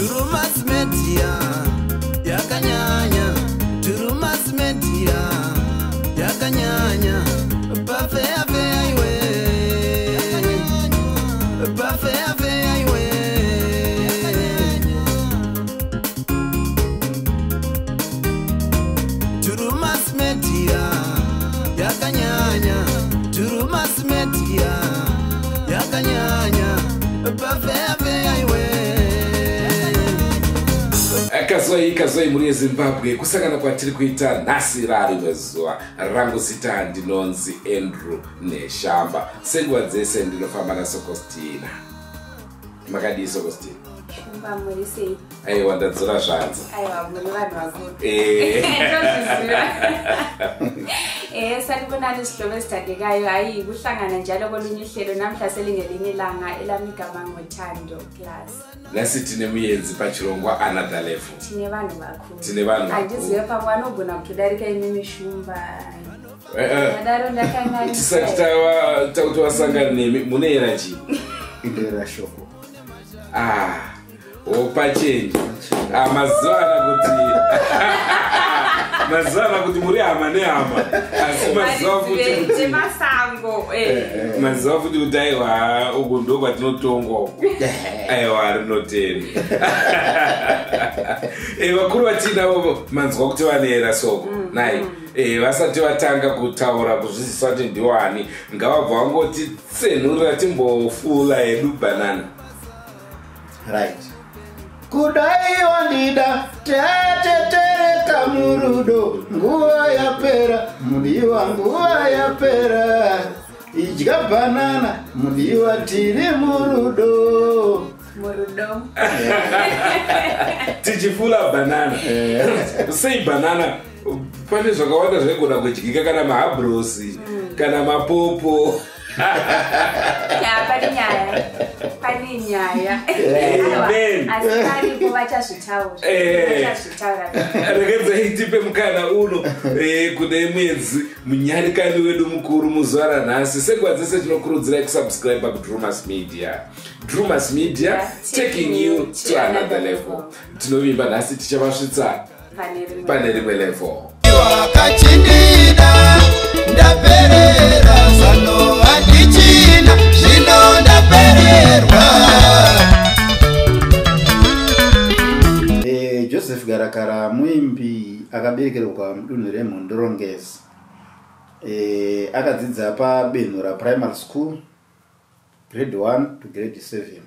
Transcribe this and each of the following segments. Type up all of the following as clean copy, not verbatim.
Drewmas Media yakanyanya. Drewmas Media yakanyanya. Pafeya feya iwe, pafeya feya iwe. Drewmas Media yakanyanya. Drewmas Media yakanyanya. Pafeya feya iwe. Kazoi kazoi muri yeZimbabwe, kusangana kwatiri kuita nhasi rarimwe zuva. Rangu zita ndinonzi Andrew Neshamba. Senguva dzese ndinofamba naSokostina. Makadii, Sokostina? Shumba, muri sei? Aiwa, ndadzora zvanza. Aiwa, muri vanhu vakuru. Eh. Ndozviziva. Sanibonani sihlobo esithandekayo. Hayi, kuhlangana njalo kolunye uhlelo namhla selingelinye ilanga. Elami igama ngoThando Class. Nhasi tine muenzi pachirongwa Another Level. Tine vanhu vakuru. Tine vanhu vakuru. Handizive, pamwe vanogona kutodarika imimi, Shumba. Eh, eh. Madaro ndakanganisa. Tisati takuti wasangana nemi, munoera chii? Indera shoko. Ah, wopachenji. Ah, mazuva ana kuti muri hama nehama, asi mazuva futi kuti Dzemasango. Mazuva futi kuti aiwa, uku ndo kwatinotongwa uku. Aiwa, rinoteni. Vakuru vatinavo manzwa kuti vanoera soko nai. Vasati vatanga kutaura kuzvizisa kuti ndiwani, ngavabva vangoti tsenhurira timbofula hedu bhanana. Right. Kudai wandida, tatetereka murudo. Nguva yapera, mudiwa, nguva yapera. Idya bhanana, mudiwa, tiri murudo. Murudo. Tichifula bhanana. Sei bhanana? Pane zvakawanda zvaigona kudyika, kana mahabhurosi, kana mapopo. Ya, pane nyaya, pane nyaya. Amen. Aiwa, asi paripo vachazvitaura. Vachazvitaura. Regedzai tipe mukana uno kune mwedzi munyarikani wedu mukuru muzuva ranhasi. Senguva dzese tinokurudzirai kusubscribe kuDrumas Media. Drumas Media, taking you to another level. Tinovimba nhasi tichavasvitsa pane rimwe pane rimwe level. Wakachindida, ndaperera zano handichina, zvino ndapererwa. Joseph Garakara muimbi akaberekerwa mudunhu reMhondoro-Ngezi. Akadzidza paBenhura Primary School grade 1 to grade 7,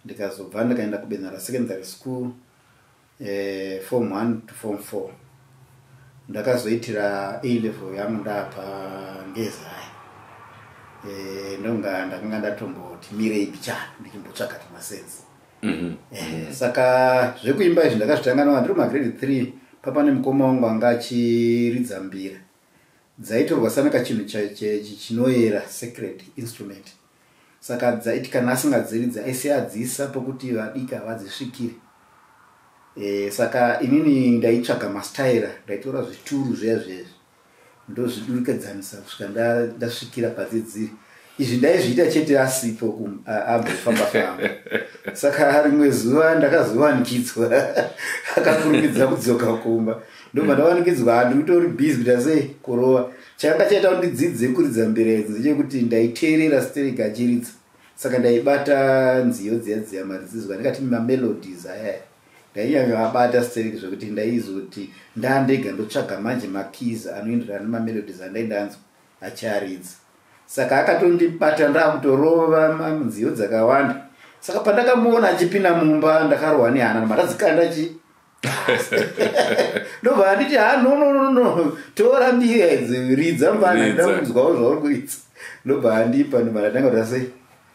ndikazobva ndikaenda kuBenhura Secondary School form 1 to form 4. Ndakazoitira A level yangu ndapa Ngezai. Ndonga ndakanga ndatomboti mirei pichana ndichimbotsvaga tumasensi. Saka zvekuimba izvi ndakazvitanga nawa ndiri magrade 3. Papa nemukoma wangu anga achiridza mbira dzaitorwa sanaka chinhu chinoyera, sacred instrument. Saka dzaiti kana asingadziridza aisiadzisa pokuti vadiki havadzisvikire. Saka inini ndaitsvaga mastaira, ndaitora zvituru zviya zvezvi ndozvidurikadzanisa kusvika ndasvikira padzidziri. Izvi ndaizviita chete asipo, ambofamba famba. Saka rimwe zuva ndakazowanikidzwa, akakurumidza kudzoka kumba, ndobva ndawanikidzwa handikutori busy kuita sei, kurova. Changa chaita kuti ndidzidze kuridza mbira idzi ndechekuti ndaiteerera sterek achiridza. Saka ndaibata nziyo dziya dziya maridzidzwa, ndingati mamelodies ayaya ndainyanya sterek, zvekuti ndaizoti ndandega ndotsvaga manje makeys anoenderana nemamelodies andaindanzwa achiaridza. Saka akatondibata ndakutorova nziyo dzakawanda. Saka pandakamuona achipinda mumba ndakarohwa nehana, matadzikanda chi, ndobva anditi, "Ha, no, no, no, no, tora mbira idzi, ridza mbana." Ridza. Ndakunzwawo zvauri kuridza. Ndobva andipa, ndobva ndatanga kuita sei,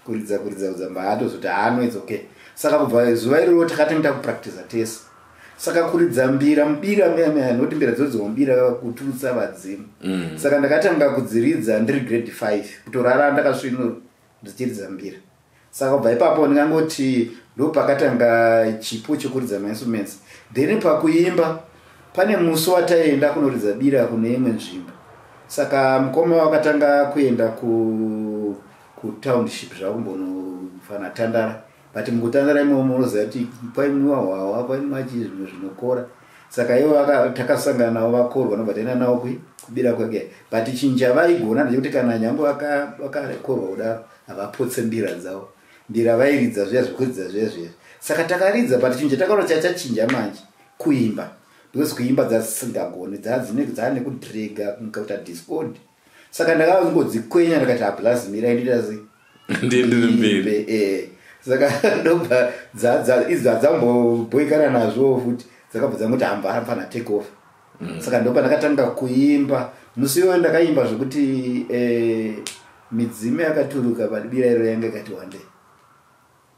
kuridza, kuridza, kuridza. Mba atozoti, "Ha, no, it's okay." Saka kubva zuva iroro takatanga takupractiza tese. Saka kuridza mbira mubira muya muya, nokuti mbira dzodzo mubira kuturutsa vadzimu. Saka ndakatanga kudziridza ndiri grade 5, kutorara ndakasvinura ndichiridza mbira. Saka kubva ipapo ndingangoti ndopakatanga chipo chekuridza mainstruments. Then pakuimba, pane musi wataienda kunoridza bira kune imwe nzvimbo. Saka mukoma wakatanga kuenda kutownship zvakumbonofana tandara. But mukutandara imomo munoziva kuti kwainwiwa hwawa, kwainwiwa chii, zvimwe zvinokora. Saka ivo takasangana navo vakorwa, nobva taenda navo kubira kwake. But chinhu chavaigona ndechekuti kana nyange vakakorwa kudaro, havapotse mbira dzavo. Mbira vairidza zviya, zvekuridza zviya zviya. Saka takaridza, but chinhu chatakaona chachinja manje kuimba, because kuimba dzasingagoni, dzaane kudrega kuita discord. Saka ndakangodzikwenya, ndakati, "Hablazi, mirai, ndita sei?" Ndiendere mberi. Saka ndobva idzi hadzambobhoikana nazvo futi, dzakabva dzangoti, "Hamba, mfana, take off." Saka ndopa ndakatanga kuimba. Musi iwoyo ndakaimba zvokuti midzimu yakaturuka padibira iro yanga ikati wandei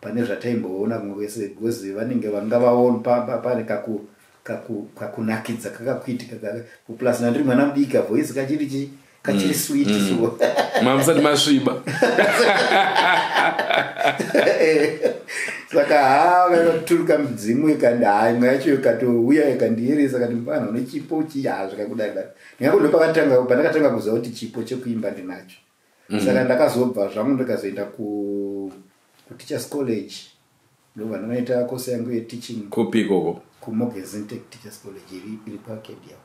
pane zvataimboona kumwe kwese, because vanenge vanga vaona pane kakunakidza kakakuitika. Plus nandiri mwana mudiki, voice kachiri chi kachiri sweet, so Mamusati masviba. Saka ha, vakaturuka midzimu ikandi, ha, imwe yacho ikatouya ikandiyeresa, kati, "Mufana, une chipo chi." Ha, zvikakudai dai. Ndingango ndopakatanga pandakatanga kuziva kuti chipo chekuimba ndinacho. Saka ndakazobva zvangu, ndikazoenda kuTeachers College, ndobva ndanoita kosi yangu yeteaching. Kupi ikoko? KuMorgan Zintec Teachers College iri paArcadia.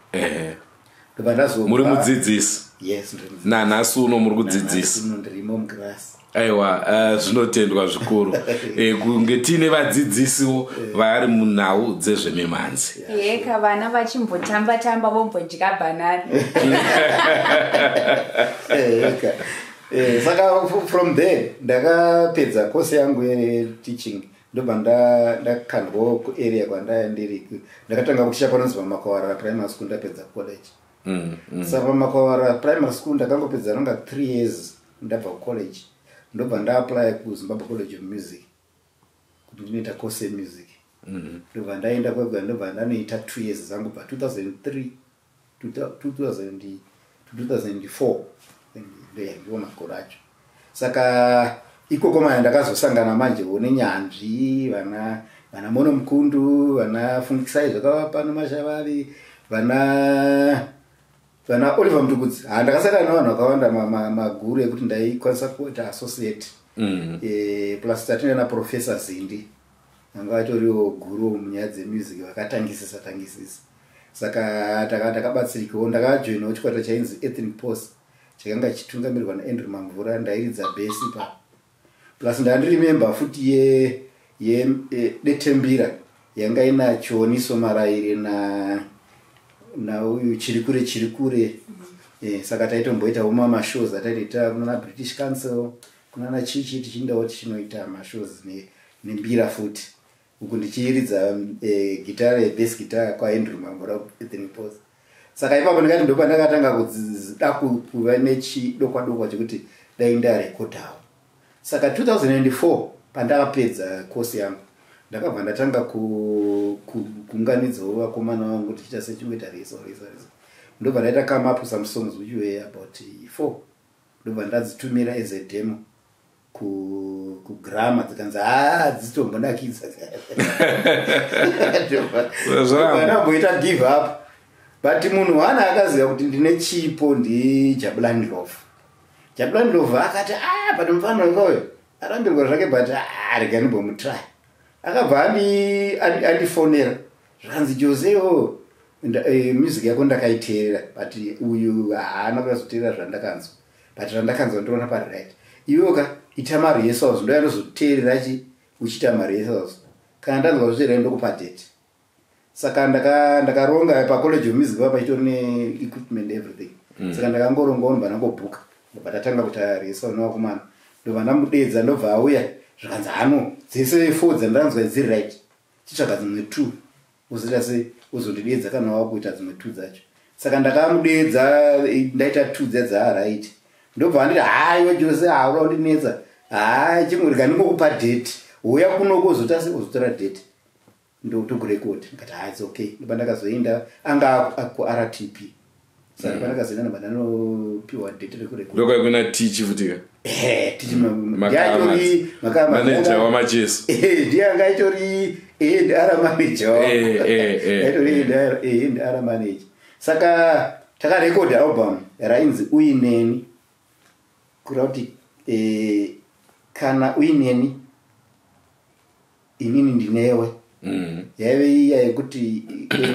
Ndobva ndazobva. Muri mudzidzisi? Yes, ndiri mudzidzisi. Nanhasi uno muri kudzidzisa? Nanhasi uno ndirimo mukirasi. Aiwa, zvinotendwa zvikuru kunge tiine vadzidzisiwo vari munhau dzezvemimhanzi. Yeka, vana vachimbotamba tamba, vombodya bhanana. Eka. Saka from there ndakapedza kosi yangu yeteaching, ndobva ndakandwawo kuarea kwandaya ndiri. Ndakatanga kuticha panonzi paMakawara Primary School ndapedza college. Saka paMakawara Primary School ndakangopedza nonga 3 years ndabva kucollege, ndobva ndaapply kuZimbabwe College of Music kuti ndinoita course yemusic. Ndobva ndaenda kwega, ndobva ndanoita 2 years zangu bva 2003 to 2000 to 2004. Ndiwo makore acho. Saka ikoko maya ndakazosangana manjewo nenyanzvi, vana Mono Mukundu, vana Fungisai zvakava pano, Mashavavi, vana Oliver Mutukudzi. Ha, ndakasangana nevanhu vakawanda maguru ekuti ndaikwanisa kuita associate. Plus tatinda naProfessor Zindi, anga vatoriwo guru munyaya dzemusic, vakatangisisa tangisisa. Saka takabatsirikawo. Ndakajoinawo chikwata chainzi Ethnic Post, chakanga chichitungamirirwa naAndrew Mamvura. Ndairidza bass ipapo. Plus ndandiri member futi yedetembira yanga ina Chioniso Maraire na nauyu Chirikure Chirikure. Saka taitomboitawo mamashows ataitoita kunana British Council, kunana chichi, tichindawo tichinoita mashows nembira futi, uku ndichiridza gitare, bass guitar kwaAndrew Mamvura, Ethnic Post. Saka ipapo ndikati ndopa ndakatanga kuda kuva nechidokwa dokwa chekuti dai ndarekodhawo. Saka 2004 pandakapedza kosi yangu, ndakabva ndatanga kuunganidzawo vakomana vangu, tichiita sechingoita reso reso reso. Ndobva ndaita come up some songs which were about four, ndobva ndadzitumira as a demo kuGramma, dzikanzi, "Ha, dzitombonakidza." Ndamboita give up, but munhu wana akaziva kuti ndine chipo ndiJabulani Ndlovu. Jabulani Ndlovu akati, "Ah, but mufana wangoyo arambirwa zvake, but ah, rega ndimbomutry." Akabva andifonera, zvakanzi, "Joseo, music yako ndakaiteerera, but uyu haana kunyatsoteerera zvandakanzwa, but zvandakanzwa ndoona pari right. Iwewoka ita marehearsals, ndoyandozoteerera chi uchiita marehearsals. Kana ndanzwa zvezvera, ndokupa date." Saka ndakaronga paCollege of Music, pa pachitori neequipment, everything. Saka ndakangorongawo, ndobva ndangobhuka, ndobva tatanga kuita rehearsal nevakomana. Ndobva ndamudedza, ndobva auya, zvikanzi, "Hano dzese four dzandanzwa dziri right, chitsvaga dzimwe two, uzoita sei, uzondidedza kana wakuita dzimwe two dzacho." Saka ndakamudedza, ndaita two dziya dzaaright. Ndobva anditi, "Haiwa Jose, haura kundinetsa. Hai, chingorega ndingokupa date, uya kunoko uzota sei, uzotora date ndokurekodi." Ndikati, "Ha, it's okay." Ndoba ndakazoenda, anga kuRTP. Saka pandakazoenda, ndobva ndanopiwa date rekurekodi. Ndokwai Tichi futika? Tichi. Manager waMacheso. Ndiye anga itori A&R manager. Aitori A&R manager. Saka takarekodha album rainzi Uineni, kureva kuti kana uineni. Inini Ndinewe. Yaive iya yekuti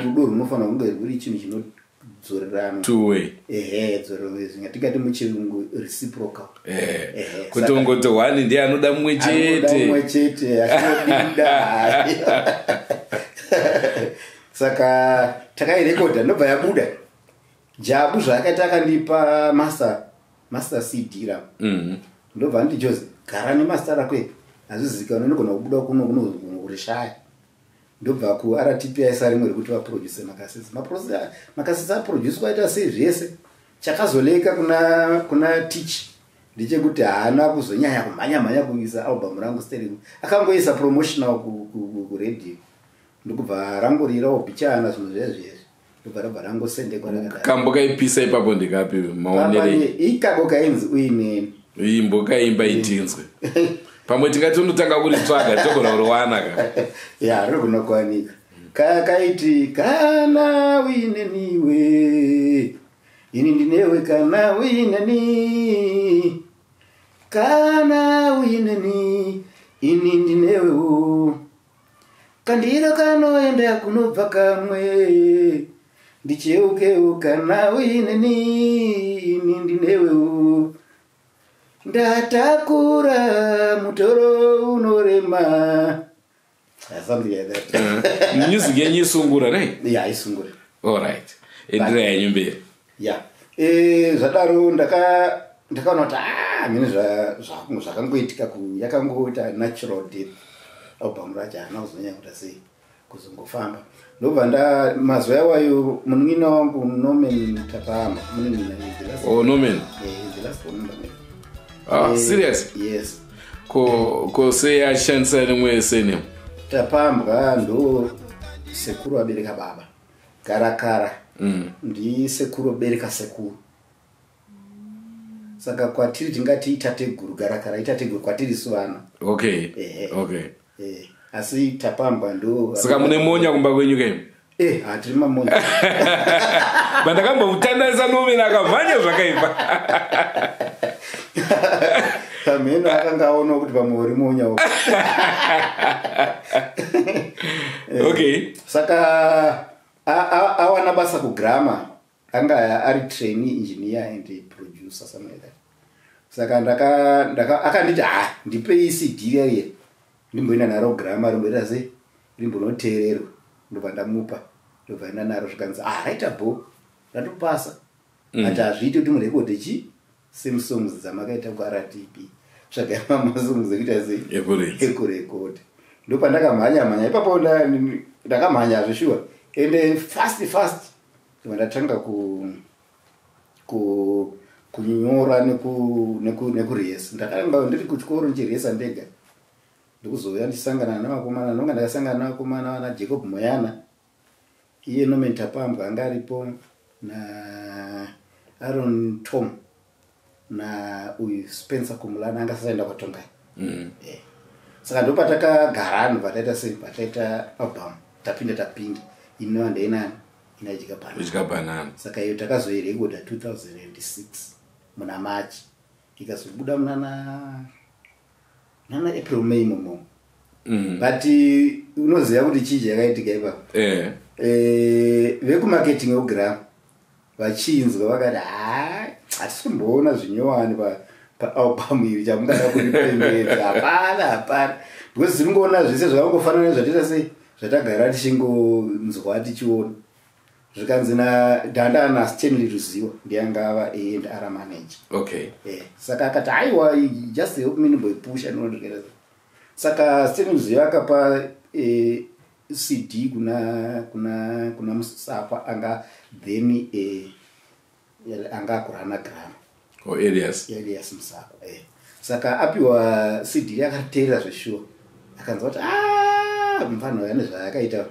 rudo runofanira kunge rwuri chinhu chinodzorerana. Two way. Ehe, dzorerana, tingati muchirungu reciprocal. Kuti ungoti one ndiye anoda mumwe Anoda mumwe chete. Chete achinodinda. Saka takairekodha, ndobva yabuda. Jabu zvaakaita, akandipa master CD rangu. Ndobva nditi, "Jose, gara nemaster rako iri, hazvizikanwa, inogona kubuda kuno kuno kurishaya." Ndobva kuRTP aisa rimwe rekuti vaproduce makasesi. Makasesi aproducwa, aita sei zvese. Chakazoleka kuna Teach ndechekuti haana kuzonyanya kumhanya mhanya kuisa album rangu stereo. Akangoisa promotional kuredio, ndokubva rangorirawo pichana zvinhu zviya zvezvi, ndobva rabva rangosendekwa rakadaro. Kambo kaipisa ipapo ndikapi, maonerei? Ikako kainzi Uineni. Imbo kaimba itinzwe, pamwe tingatondotanga kuritsvaga, togona kuriwana ka. Ya, rinogona kuwanika. Kaiti, "Kana uineniwe, ini ndinewe, kana uineni, kana uineni, ini ndinewewo, kandiro kanoenda kunobva kamwe, ndicheukewo, kana uineni, ini ndinewewo, ndatakura mutoro unorema." Something like that. Music yenyu isungura nei? Ya, isungura. Allright, endera yenyu mberi. Ya, zvadaro ndakaona kuti ah, mine zvakangoitika yakangoita natural death. Album racho haana kuzonyanya kuita sei, kuzongofamba. Ndobva nda mazuva iwayo munin'ina wangu Norman Tapama, munin'ina is the last, Oh, Norman. Is the last one. Ah, serious? Yes. Ko sei achishandisa rimwe surname? Tapambwa ndo sekuru vabereka baba. Garakara ndisekuru vabereka sekuru, saka kwatiri tingati itateguru. Garakara itateguru kwatiri isu vana. Ehe. Asi Tapambwa ndo Saka mune monya kumba kwenyu kaimi? Hatiri mamonya. Bandakambomutandarisa Norman akamhanya zvakaipa. Pamheno akanga aonawo kuti pamwe uri monya. Saka awana basa kuGramma, anga ari trainee engineer and producer, something like that. Saka akanditi, "Ha, ndipei CD riya ndimboenda naro Gramma, rimboita sei, rimbonoteererwa." Ndobva ndamupa, ndobva enda naro, zvikanzi, "Ah, raita bo, ratopasa." Ati, "Hazviiti kuti murekodhe chi same songs dzamakaita kuRTP, tsvagai mamasongs ekuita sei." Ekuridza. Ekurekodha. Ndopandakamhanya mhanya ipapo, ndakamhanya zveshuwa, ende fast fast ndobva ndatanga ku kunyora nekuresa. Ndakanga ndiri kuchikoro ndichiresa ndega, ndikuzouya ndichisangana nevakomana. Ndonga ndakasangana nevakomana vana Jacob Moyana, iye Norman Tapambwa anga aripo, na Aaron Tom, na uyu Spencer Kumulana anga asaenda kwaTongai. Saka ndopatakagara, ndobva taita sei, pataita album Tapinda Tapinda, inova ndeinani, Inadya Banana. Udya Banana. Saka iyo takazoirekodha 2006 muna March, ikazobuda munana nana April, May imomo. But unoziva kuti chii chakaitika ipapo? Vekumarketing wekuGramma vachinzwa vakati, "Ha, hatisi kumboona zvinyowani paalbum iri, chamungada kuripembedza hapana, hapana, because tiri kungoona zvese zvakangofanana nezvatiita sei, zvatagara tichingonzwa, tichiona." Zvikanzi nadhanda naStanley Ruziwa, ndiyangava A&R manager. Saka akati, "Aiwa, just help me ndimboipusha." Ndinoita saka Stanley Ruziwa akapa CD kuna Musakwa, anga then anga akurana Gramma. O Elias. Elias Musakwa. Saka apiwa CD, akateerera zveshuwa, akanzwa kuti, "Ah, mufana uyu ane zvaakaita."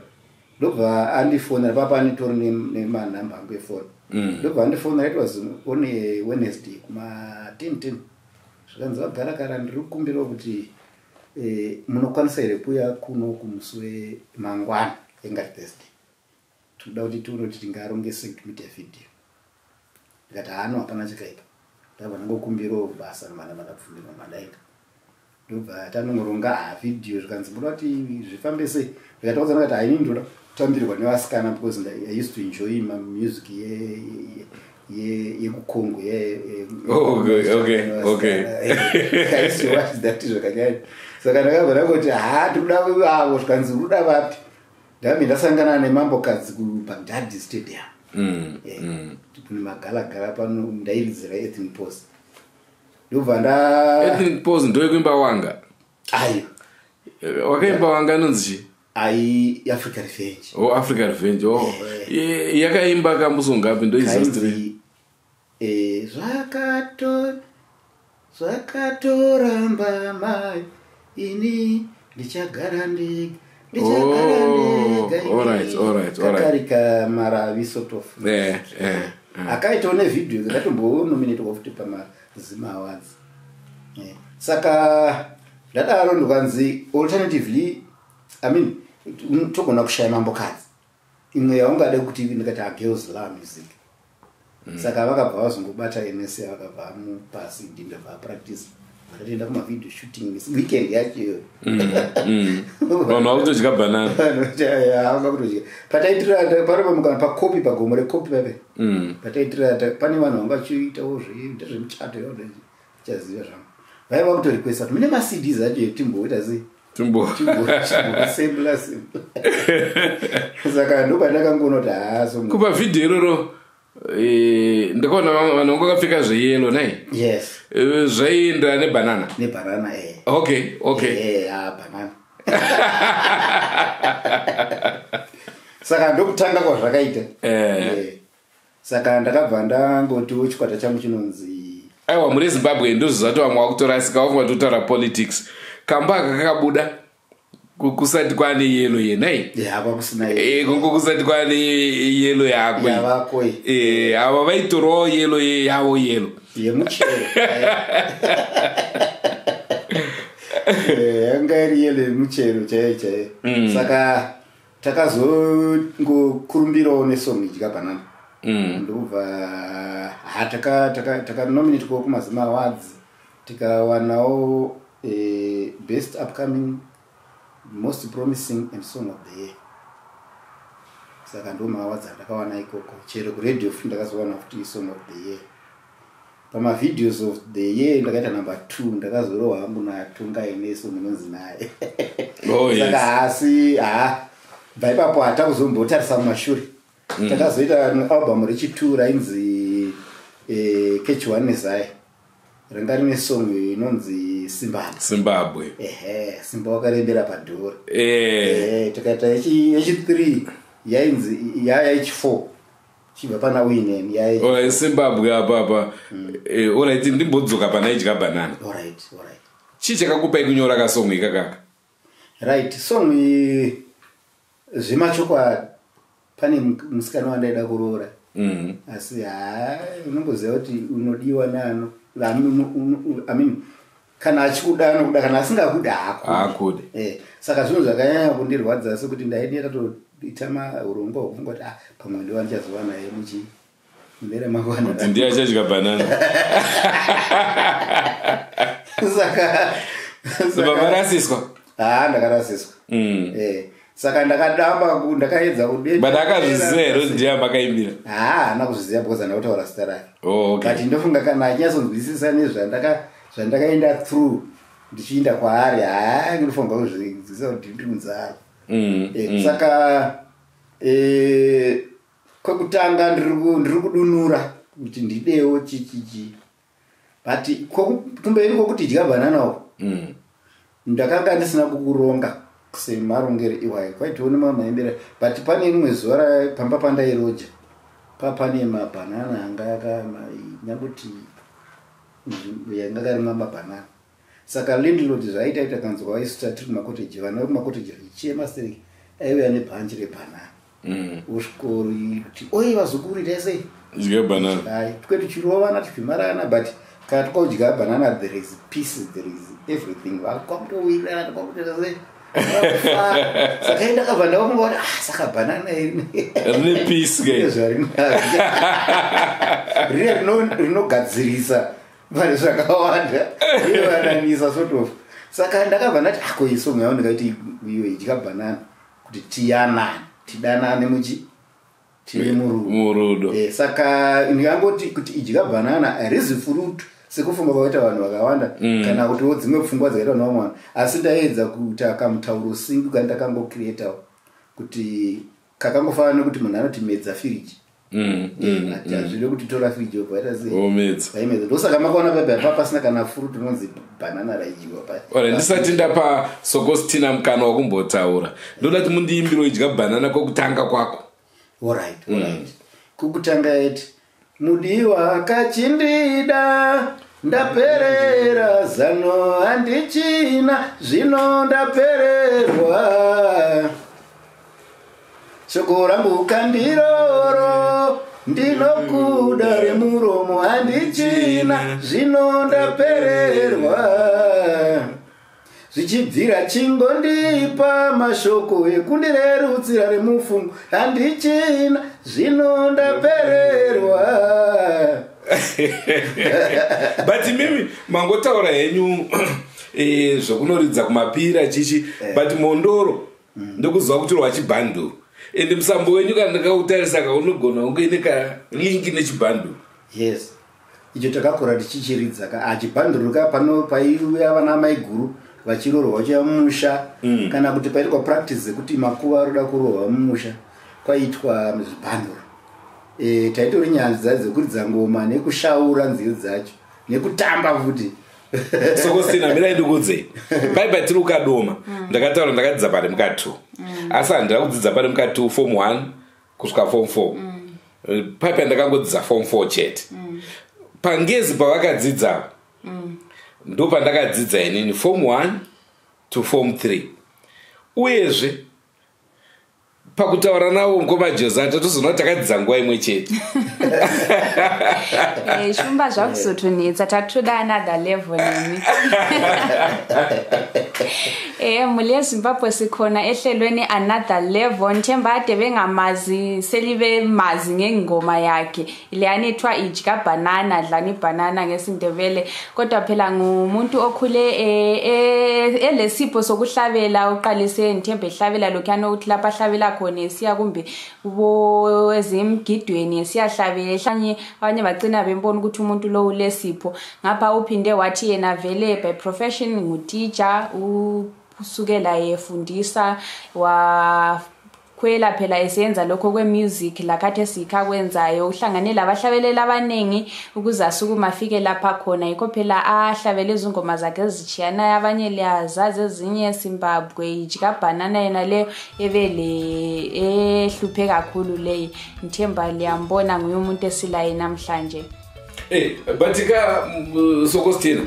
Ndobva andifonera papa, anitori nemanhamba angu efoni. Ndobva andifonera, it was on a Wednesday kuma 10 10. Zvikanzi, "Vagara kara, ndiri kukumbirawo kuti munokwanisa here kuuya kuno kumusi wemangwana, engati Thursday? Tinoda kuti tione kuti tingarongese kuti muite vhidhiyo." Ndikati, "Hano, hapana chakaipa." Ndabva ndangokumbirawo basa, mana mandabvumirwa, mandaenda. Ndobva tanongoronga vhidhiyo, zvikanzi muda kuti zvifambe sei? Ndikataudza ndakati, haini, ndoda kutambirwa nevasikana because I used to enjoy mamusic yekuCongo. Oh, okay. I used to watch that zvakanyanya. Saka ndakabva ndangoti, ha, tikuda avo. Zvikanzi, uruda vapi? Ndambe ndasangana nemambokadzi kuBagdad Stadium. Kune magalagala pano, ndairidzira Ethnic Post, ndobva nda Ethnic Pose ndoyekuimba wanga? Ayo. Wakaimba wanga inonzi chii? Ai, Africa Revenge. Oh, Africa Revenge, oh. Yakaimba kambusongapi? Ndoizastri. Kainzi zvakatoramba mai, ini ndichagara ndega, ndichagara Oh, ndega. alright. Kakari kamaravi sort of. Akaitawo nevhidhiyo, dzakatombonominatwa futi pamaZima Awards. Saka ndadaro, ndikanzi alternatively, I mean, togona kushaya mambokadzi imwe yaungade kuti. Ndikati, "Girls love music." Saka vakabva vazongobata ns, vakabva amupa CD, ndobva apractice, vakatoenda kumavideo shooting weekend yacho iyoyo. Vanhu vakutodya bhanana. Vanga kutodya pataitira pari pakopi, pagomo rekopi pape. Pataitira pane vanhu vanga vachiitawo zvemuchato, chaziva zvangu, vaiva kutorequesta kuti mune maCDs acho timboita sei? Tumbo. Timbosembla sembla. Saka ndopandakangoona kuti haa, so Kupa vhidhiyo iroro, ndakaona vanhu vanga vakapfeka zveyelo, nai? Yes. Zvaienderana nebhanana. Nebhanana. Okay. Ha, bhanana. Saka ndokutanga kwazvakaita. Saka ndakabva ndangotiwo chikwata changu chinonzi Aiwa, muri Zimbabwe ndozvizvati vamwe vakutorasika, vafunga totaura politics. Kamba aka kakabuda kusati kwane yelo yenai? Ya, kwakusina. Kungo kusati kwane yelo yako. Yavako. Ava vaitorawo yelo yavo, yelo. Yemuchero. Yanga iri yelo yemuchero chaiyo chaiyo. Saka takazongokurumbirawo nesong Idya Bhanana. Ndobva ha takanominatwawo kumaZima Awards, tikawanawo best upcoming, most promising and song of the year. Saka ndo maawards andakawana ikoko. Chero kuradio futi ndakazowana futi song of the year. Pamavideos of the year ndakaita number 2, ndakazorohwa hangu naTongai nesong inonzi Naye. Oh, yes. Saka hasi ha, bva ipapo hatakuzombotarisa mumashure. Takazoita album rechi2 rainzi Catch One Nezai, ranga rine song inonzi Simbani. Zimbabwe. Ehe, simba wakarembera padhora. Tikaita yechi3 yainzi yaya yechi4, chibva pana Wineni yai. Alright, Zimbabwe apa apa. Alright, ndimbodzoka pana Idya Bhanana. Alright. Chii chakakupai kunyora kasong ikakaka? Right, song iyi, zvemachokwadi, pane musikana wandaida kuroora. Asi ha, unongoziva kuti unodiwa nano, I mean, kana achikuda anokuda, kana asingakudi haakudi. Haakudi. Saka zvinhu zvakanyanya kundirwadza sekuti ndaidii tatoita maurongwa hwekufunga kuti, ah, pamwe ndiwa ndichazova naye muchi mune ramangwana. Kuti ndiye achadya bhanana. Saka Baba rasiswa. Ha, ndakarasiswa. Saka ndakadamba ndakaedza kude. But akazviziva here kuti ndiye amakaimbira? Ha, haana kuzviziva because handina kutaura zita rake. Oh, okay. But ndofunga kana achinyatsonzwisisa nezvandakaenda through ndichiinda kwaari, ha, ndinofunga kuzvinzwisisa kuti ndiri munzara. Saka kwekutanga ndiri kudunura kuti ndidewo chichichi, but kumberi kwokuti dya bhanana uko, ndakanga ndisina kukuronga semarongero iwayo. Kwaitiwo nemamaimbira, but pane rimwe zuva pamba pandairoja papane mabhanana anga nyangoti yanga karimwa mabhanana. Saka landlord zvaaita ita kanzwa isu tatiri kumakoteji, vana vekumakoteji vachichema sereki, aiuya nebhanji rebhanana. Osvikoro kuti, "Oi vazukuru, itai sei?" Dya bhanana. Ai, twe tichirovana, tichimarana, but kana tikaudya banana there is peace, there is everything. Vakwakutowirirana, tikwakutoita sei. Saka indakabva ndafunga kuti, ah, saka bhanana iri Rine peace ke. zvarinazvo rine rinogadzirisa pane zvakawanda, rinowananisa sort of. Saka ndakabva ndati ako iyi song yavo ndikaiti iyo idya bhanana kuti tiyanane, tidanane muchi tiri murudo. Murudo. Saka ndingangoti kuti idya bhanana harizi fruit sekufunga kwakaita vanhu vakawanda, kana kutiwo dzimwe pfungwa dzakaita vanhu vamwe vanhu, asi ndaedza kuita kamutauro singu kani ndakangocreatawo kuti kakangofanana nekuti munhu anoti medza firiji. Hazvide kuti tora firiji yobva waita sei? Womedza. Vaimedza. Ndosaka makaona paipa pa pasina kana fruit unonzi bhanana raidyiwa paya. Ora, ndisati ndapa Sokostina mukana wakumbotaura, ndoda kuti mundiimbiro idya bhanana kwekutanga kwako. Alright, alright. Kukutanga eti mudiwa kachindida ndaperera zano handichina zvino ndapererwa shoko rangu kandiroro ndinokuda remuromo handichina zvino ndapererwa zvichibvira chingondipa mashoko ekundirerutsira remufungo handichina zvino ndapererwa. But mimi mangotaura henyu zvokunoridza kumapira chichi, but mondoro ndokuziva kuti rwachibhanduru, ende musambo wenyu kana ndakautarisa kaunogona kunge ine kalingi nechibhanduru. Yes, icho takakura tichichiridza ka achibhanduru ka pano paiuya vana maiguru vachirorwa vachiuya mumusha, kana kuti paitwa practice dzekuti makuva aroda kurohwa mumusha kwaitwa zvibhanduru. Taitori nyanzvi dzacho dzekuridza ngoma nekushaura nziyo dzacho nekutamba futi. Sokostina, mirai ndikuudzei, paipa tiri ukadoma ndakataura ndakadzidza pari mukatu, asi handina kudzidza pari mukatu form 1 kusvika form 4. Paipa ndakangodzidza form 4 chete. Pangezi pavakadzidza ndo pandakadzidza inini form 1 to form 3. Uyezve pakutaura navo mukoma Jose tatozoona kuti takadzidza nguva imwe chete. Shumba, zvakuzotonetsa, tatoda another level nemi. Muli yeZimbabwe, sikhona ehlelweni Another Level. Nthemba ade bengamazi selibe mazi ngengoma yakhe leyani ethiwa idya banana, dlani ibhanana ngesiNdebele, kodwa phela ngumuntu okhule elesipho sokuhlabela. Uqalise ngithemba ehlabela lokhuyana ukuthi lapho ahlabela khona esiya kumbe kubo ezimgidweni esiyahlabela ehlanye, abanye bagcina bembona ukuthi umuntu lo ulesipho. Ngapha uphinde wathi yena vele by profession ngutitsha, usukela efundisa wakhwela phela esenza lokho kwe-music lakhathi esikha kwenzayo, uhlangane labahlabeleli abaningi ukuze asukume afike lapha khona. Yikho phela ahlabele izingoma zakhe ezitshiyanayo, abanye liyazazi ezinye, Zimbabwe, ijikabhanana yena leyo ebele ehluphe kakhulu leyi. Ngithemba liyambona, nguye umuntu esilaye namhlanje. But ka Sokostina,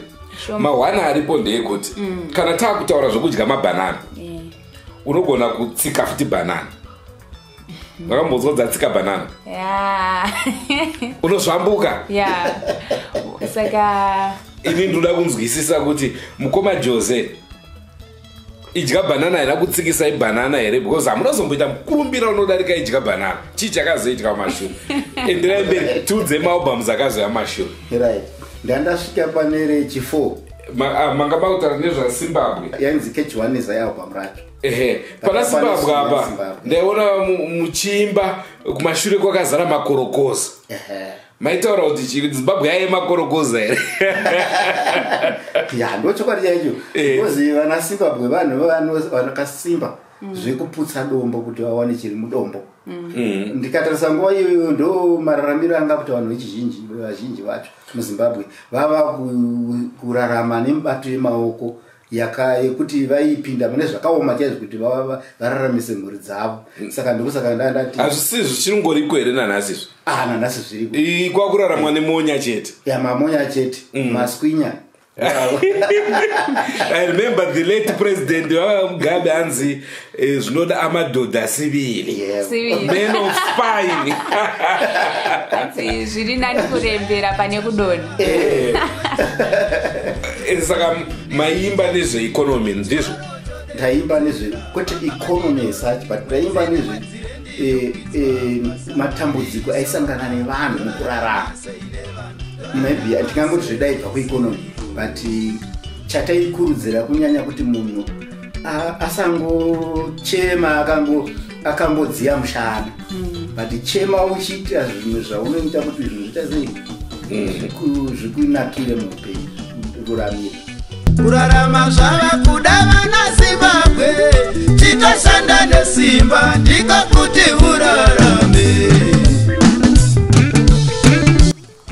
mahwana aripo ndeyekuti kana taakutaura zvokudya mabhanana, unogona kutsika futi bhanana. Makambonzwa dzatsika bhanana? Ya. Unozvambuka. Ya, saka Ini ndoda kunzwisisa kuti mukoma Jose, idya bhanana haina kutsikisa ibhanana here? Because hamunazomboita mukurumbira unodarika idya bhanana. Chii chakazoitika mumashure? Enderai mberi, tiudze maalbums akazoya mumashure. Right, ndandasvika pane rechi4. Manga makutaura nezvaZimbabwe. Yainzi Catch One album racho. Ehe, pana Zimbabwe apa. Zimbabwe. Ndaiona muchiimba kumashure kwakazara makorokoza. Maitaura kuti chii? Zimbabwe yaiye makorokoza here? Ya, ndo chokwadi chaicho. Because vana Zimbabwe vanhu vakasimba zvekuputsa dombo kuti vawane chiri mudombo. Ndikatarisa nguva iyoyo ndo mararamiro anga kuti vanhu vechizhinji, vazhinji vacho muZimbabwe vava kurarama nemibato yemaoko yekuti vaipinda mune zvakaoma chaizvo kuti vararamise mhuri dzavo. Saka ndokusaka ndandati Hazvisi zvichingoriko here nanhasi izvi? Ah, nanhasi zviriko. Kwakuraramwa nemonya chete. Ya, mamonya chete, maskwinya. I remember the late president vaMugabe hanzi zvinoda amadhodha sivili. Sivili. Men of spine. Hanzi zviri nani kurembera pane kudonha. Saka maimba nezveeconomy, ndizvo? Ndaimba nezve, kwete economy as such, but ndaimba nezve matambudziko aisangana nevanhu mukurarama. Maybe ndingangoti zvedaibva kueconomy, but Chataikurudzira kunyanya kuti munhu asangochema akangodziya mushana, but chema uchiita zvimwe zvaunoita kuti zvinhu zviita sei, zvikunakire muupenyu, ruramire. Kurarama zvava kuda vana Zimbabwe, chitoshanda nesimba ndiko kuti urarame.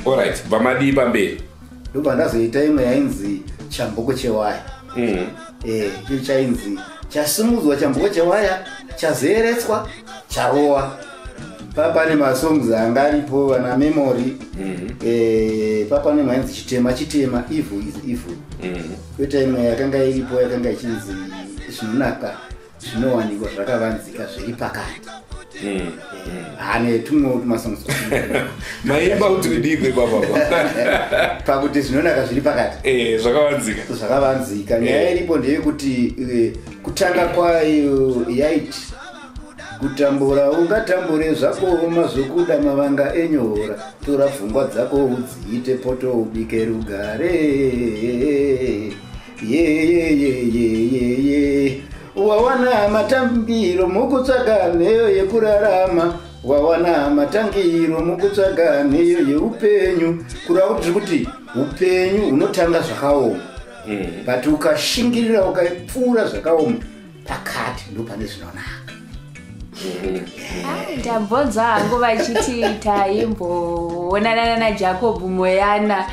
Alright, vamadii pamberi? Ndobva ndazoita imwe yainzi Chamboko Chewaya. Icho chainzi chasimudzwa chamboko chewaya, chazeretswa, charowa. Papane masongs anga aripo, vana Memory. Papane imwe yainzi Chitema Chitema, Evil is Evil. Kwoita imwe yakanga iripo yakanga ichinzi Zvinonaka Zvinowanikwa Zvakavanzika Zviri Pakati. Hane tumwewo tumasongs. Maimba kuti kudikwe papapa? Pakuti zvinonaka zviri pakati. Zvakavanzika. Zvakavanzika. Nyaya iripo ndeyekuti kutanga kwayo yaiti, kutambura ungatambure zvako, mazvokuda mavanga enyora, tora pfungwa dzako udziite poto, ubike rugare. Yeyeyeyeyeye, wawana matambiro mukutsvaga nheyo yekurarama, wawana matangiro mukutsvaga nheyo yeupenyu. Kureva kuti tiri kuti upenyu hunotanga zvakaoma, but ukashingirira, ukapfuura zvakaoma, pakati ndo pane zvinonaka. Ndambonzwa hangu vachiti taimboonanana naJacob Moyana,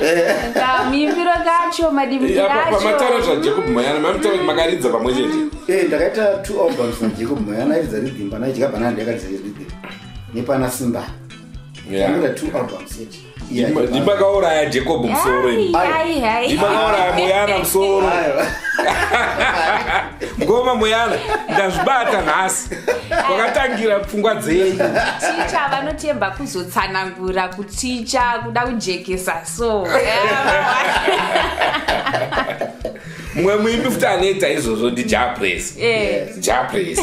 kamuimbiro kacho, madimbiro Pamataura acho. zvaJacob Moyana, mamitaura kuti makaridza pamwe chete. Ndakaita two albums naJacob Moyana. Airidza rhythm pana Idya Banana, ndakaridza rhythm nepana Simba. Ndakaita two albums yet. Ndimakauraya Jacob musoro imi. Ai, ai. Ndimakauraya Moyana musoro. Aiwa. Ngoma Moyana, ndazvibata nhasi kwakatangira pfungwa dzenyu. Ticha vanotemba kuzotsanangura, kuticha kuda kujekesa, so Mumwe muimbi futi anoita izvozvo ndiJapres. Japres,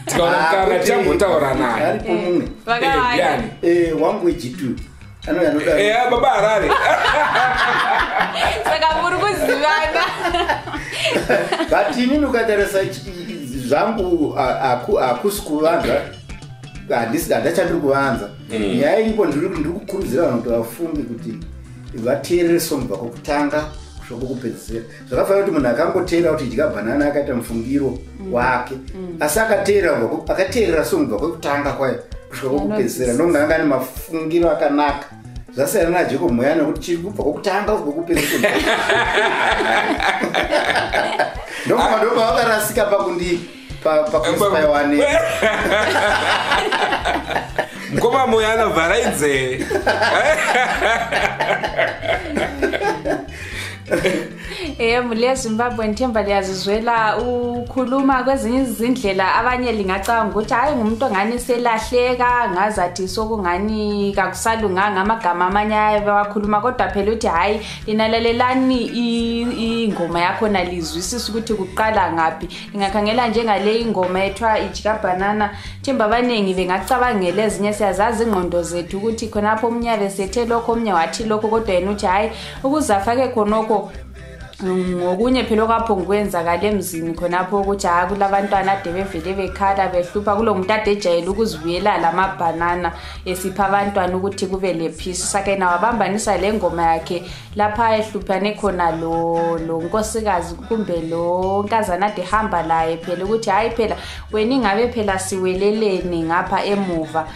tikaona mukana tichambotaura naye. Aripo mumwe. Vakawanda. Ndiani? Wangu weG2 anouya anoda. Baba Harare. Saka muri kuzivana. But inini ukatarisa zvangu, hakusi kuvanza, handisi, handachandiri kuvanza. Nyaya iripo, ndiri kukurudzira vanhu kuti vafunge kuti vateerere song kubva kwokutanga kusvika kwokupedzisira. Zvakafanira kuti munhu akangoteera kuti Idya Bhanana, akaita mufungiro wake, asi akateerera akateerera song kubva kwekutanga kwayo kusvika kwokupedzisira, ndonga anga ane mafungiro akanaka. Zvasiyana naJacob Moyana nekuti chiri kubva kwokutanga kusvika kwokupedzisira, ndofunga ndopa vakarasika pakundi pakuinspire ne. Mukoma Moyana, vharai nzeve. Mhuri yeZimbabwe, ndithemba liyazizwela ukhuluma kwezinye izindlela. Abanye lingacabanga ukuthi hayi, ngumuntu ongani selahleka, ngazathi sokungani kakusalunganga amagama amanye ayabe wakhuluma, kodwa phela uthi hhayi, linalalelani ingoma yakhona, lizwisise ukuthi kuqala ngaphi. Lingakhangela njengale ingoma ethiwa Idya Bhanana, themba abaningi bengacabangela ezinye. Siyazazi ingqondo zethu ukuthi khonapho omunye abe sethe lokho, omunye wathi lokho, kodwa yena uthi hhayi, ukuze afake khonokho ngokunye phela okwapho ngokwenzakala emzini khonapho, ukuthi hhayi, kulabantwana ade bevele bekhala behlupha, kulo muntu ade ejayele ukuzibuyela lamabhanana esipha abantwana ukuthi kube lephisi. Sake yena wabambanisa le ngoma yakhe lapha ehluphane khona lo nkosikazi kumbe lo nkazana ade ehamba laye phela, ukuthi hhayi phela wena, ingabe phela siweleleni ngapha emuva.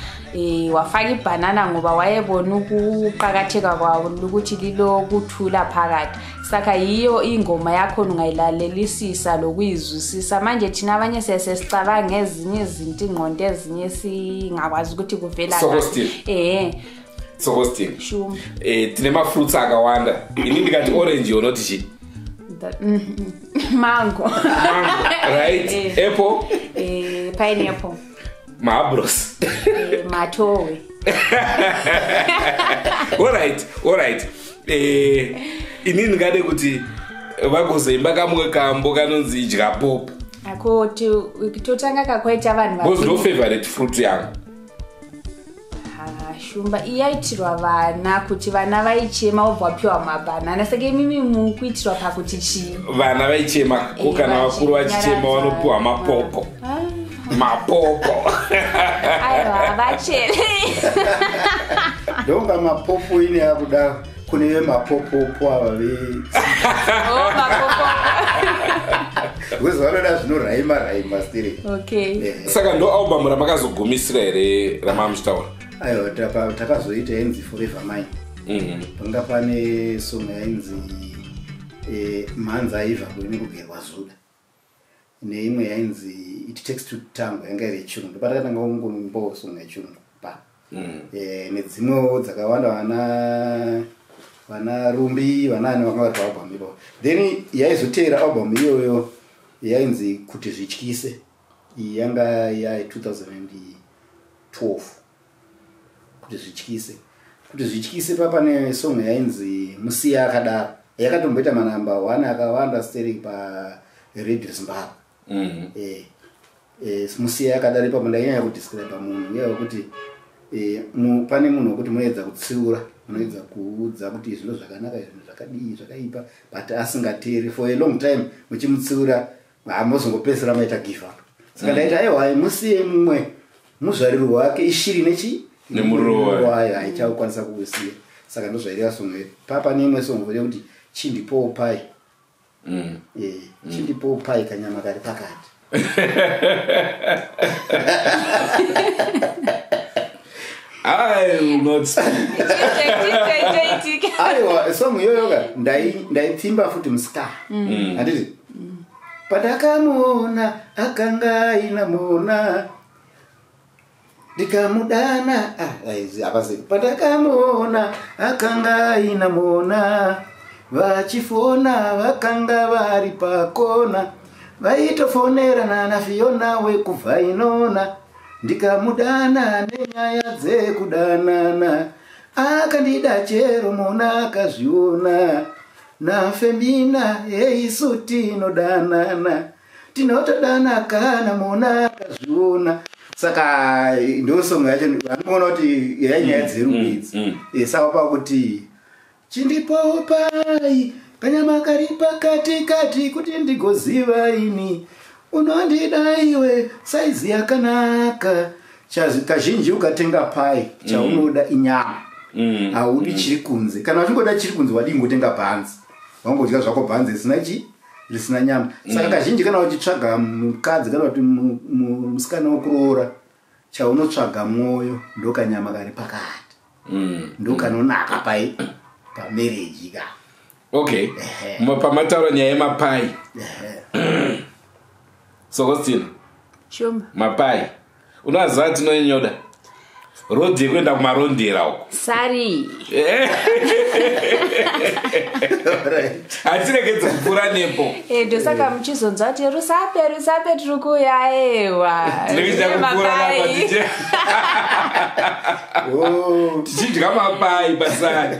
Wafaka ibhanana ngoba wayebona ukuqakatheka kwawo, ukuthi lilokuthula phakathi. Saka yiyo ingoma yakhona, ungayilalelisisa lokuyizwisisa. Manje thina abanye siyasesicabanga ezinye izinto, ingqondo ezinye singakwazi ukuthi kuvela Soko ngaphi. Steve. Sokostin. Shuma. Tine mafruits akawanda. Ini ndikati orange, yonoti chi? Mango. Mango, right? Apple? Pineapple. Mahabros. Matowe. Alright, ini ndingade kuti vagozoimba kamwe kambo kanonzi Idya Pop. Ako totanga kakwaita vanhu Because ndo vazhinji. favorite fruit yangu. Ah, Shumba iyaitirwa vana kuti vana vaichema vobva vapiwa mabhanana. Saka imimi mukuitirwa pakuti chii? Vana vaichema ko kana vakuru vachichema vanopiwa mapopo. Mapopo. Aiwa, vachere. Ndonga mapopo ine akuda kune vemapopopo ava ve Oh, mapopo. Because vanoda zvinoraima raima stiri. Okay. Saka ndo album ramakazogumisira here ramamuchitaura? Aiwa, takazoita yainzi Forever Mine. Panga pane song yainzi Mhanza Aivha kune kugerwa zuda, neimwe yainzi It Takes Two to Tango, yanga iri yechirungu. Ndopatakatanga kungombowo song yechirungu pa nedzimwewo dzakawanda, vana Rumbi, vanani vanga vari paalbum ipapo. Then yaizoteera album iyoyo yainzi Kuti Zvityise. Iyi yanga ya 2012. Kuti Zvityise, Kuti Zvityise, papane song yainzi Musiya Akadaro, yakatomboita manamba 1 akawanda steri paRadio Zimbabwe. Musiya Akadaro ipapo ndainyanya kudescribe munhu uya wekuti pane munhu wekuti munoedza kutsiura, munoedza kuudza kuti izvi ndo zvakanaka, izvi zvakadii, zvakaipa, but asingateeri for a long time. Muchimutsiura, hamuzongopedzisira maita give up. Saka ndaiti, aiwa, musiye, mumwe muzvarirwo wake ishiri nechi Nemuriro wayo. Wayo haichakwanisa kuusiya. Saka ndozvaireva song yedu. Pane imwe song yekuti Chindipowo Pai. Chindipowo pai, kanyama kari pakati. I will not speak. Chitoitika. Aiwa, song iyoyo ka ndaipfimba futi musika, handiti? Pandakamuona akanga aina mona, ndikamudana. Ah, aizi, hapasi. Pandakamuona akanga aina mona, vachifona vakanga vari pakona, vaitofonerana naFiona wekubva inona. Ndikamudana nenyaya dzekudanana, akandida chero mona akazviona. NaFemina heisu tinodanana, tinotodana kana mona akazviona. Saka ndosong yacho vanoona kuti yainyaya dzerudo idzi. Saka pakuti chindipowo pai, kanyama kari pakati kati, kuti ndigoziva ini unondida iwe, saizi yakanaka. Kazhinji ukatenga pai, chaunoda inyama, haudi chiri kunze. Kana uchingoda chiri kunze, wadii ngotenga bhanzi, wangodya zvako bhanzi risina chi risina nyama. Saka kazhinji kana uchitsvaga mukadzi kana kuti musikana wokuroora, chaunotsvaga mwoyo, ndokanyama kari pakati, ndokanonaka pai pamarriage ka. Okay. Pamataura nyaya yemapai, Sokostina. Shumba. Mapai unoaziva tinonyoda rodhi yekuenda kuMarondera uko. Sari. Hatiregedzi kupfuura nepo. Ndosaka muchizonzwa kuti Rusape, Rusape, tiri kuuya, ewa. Tinenge tichida kupfuura napa Oh, tichidya mapai pasari.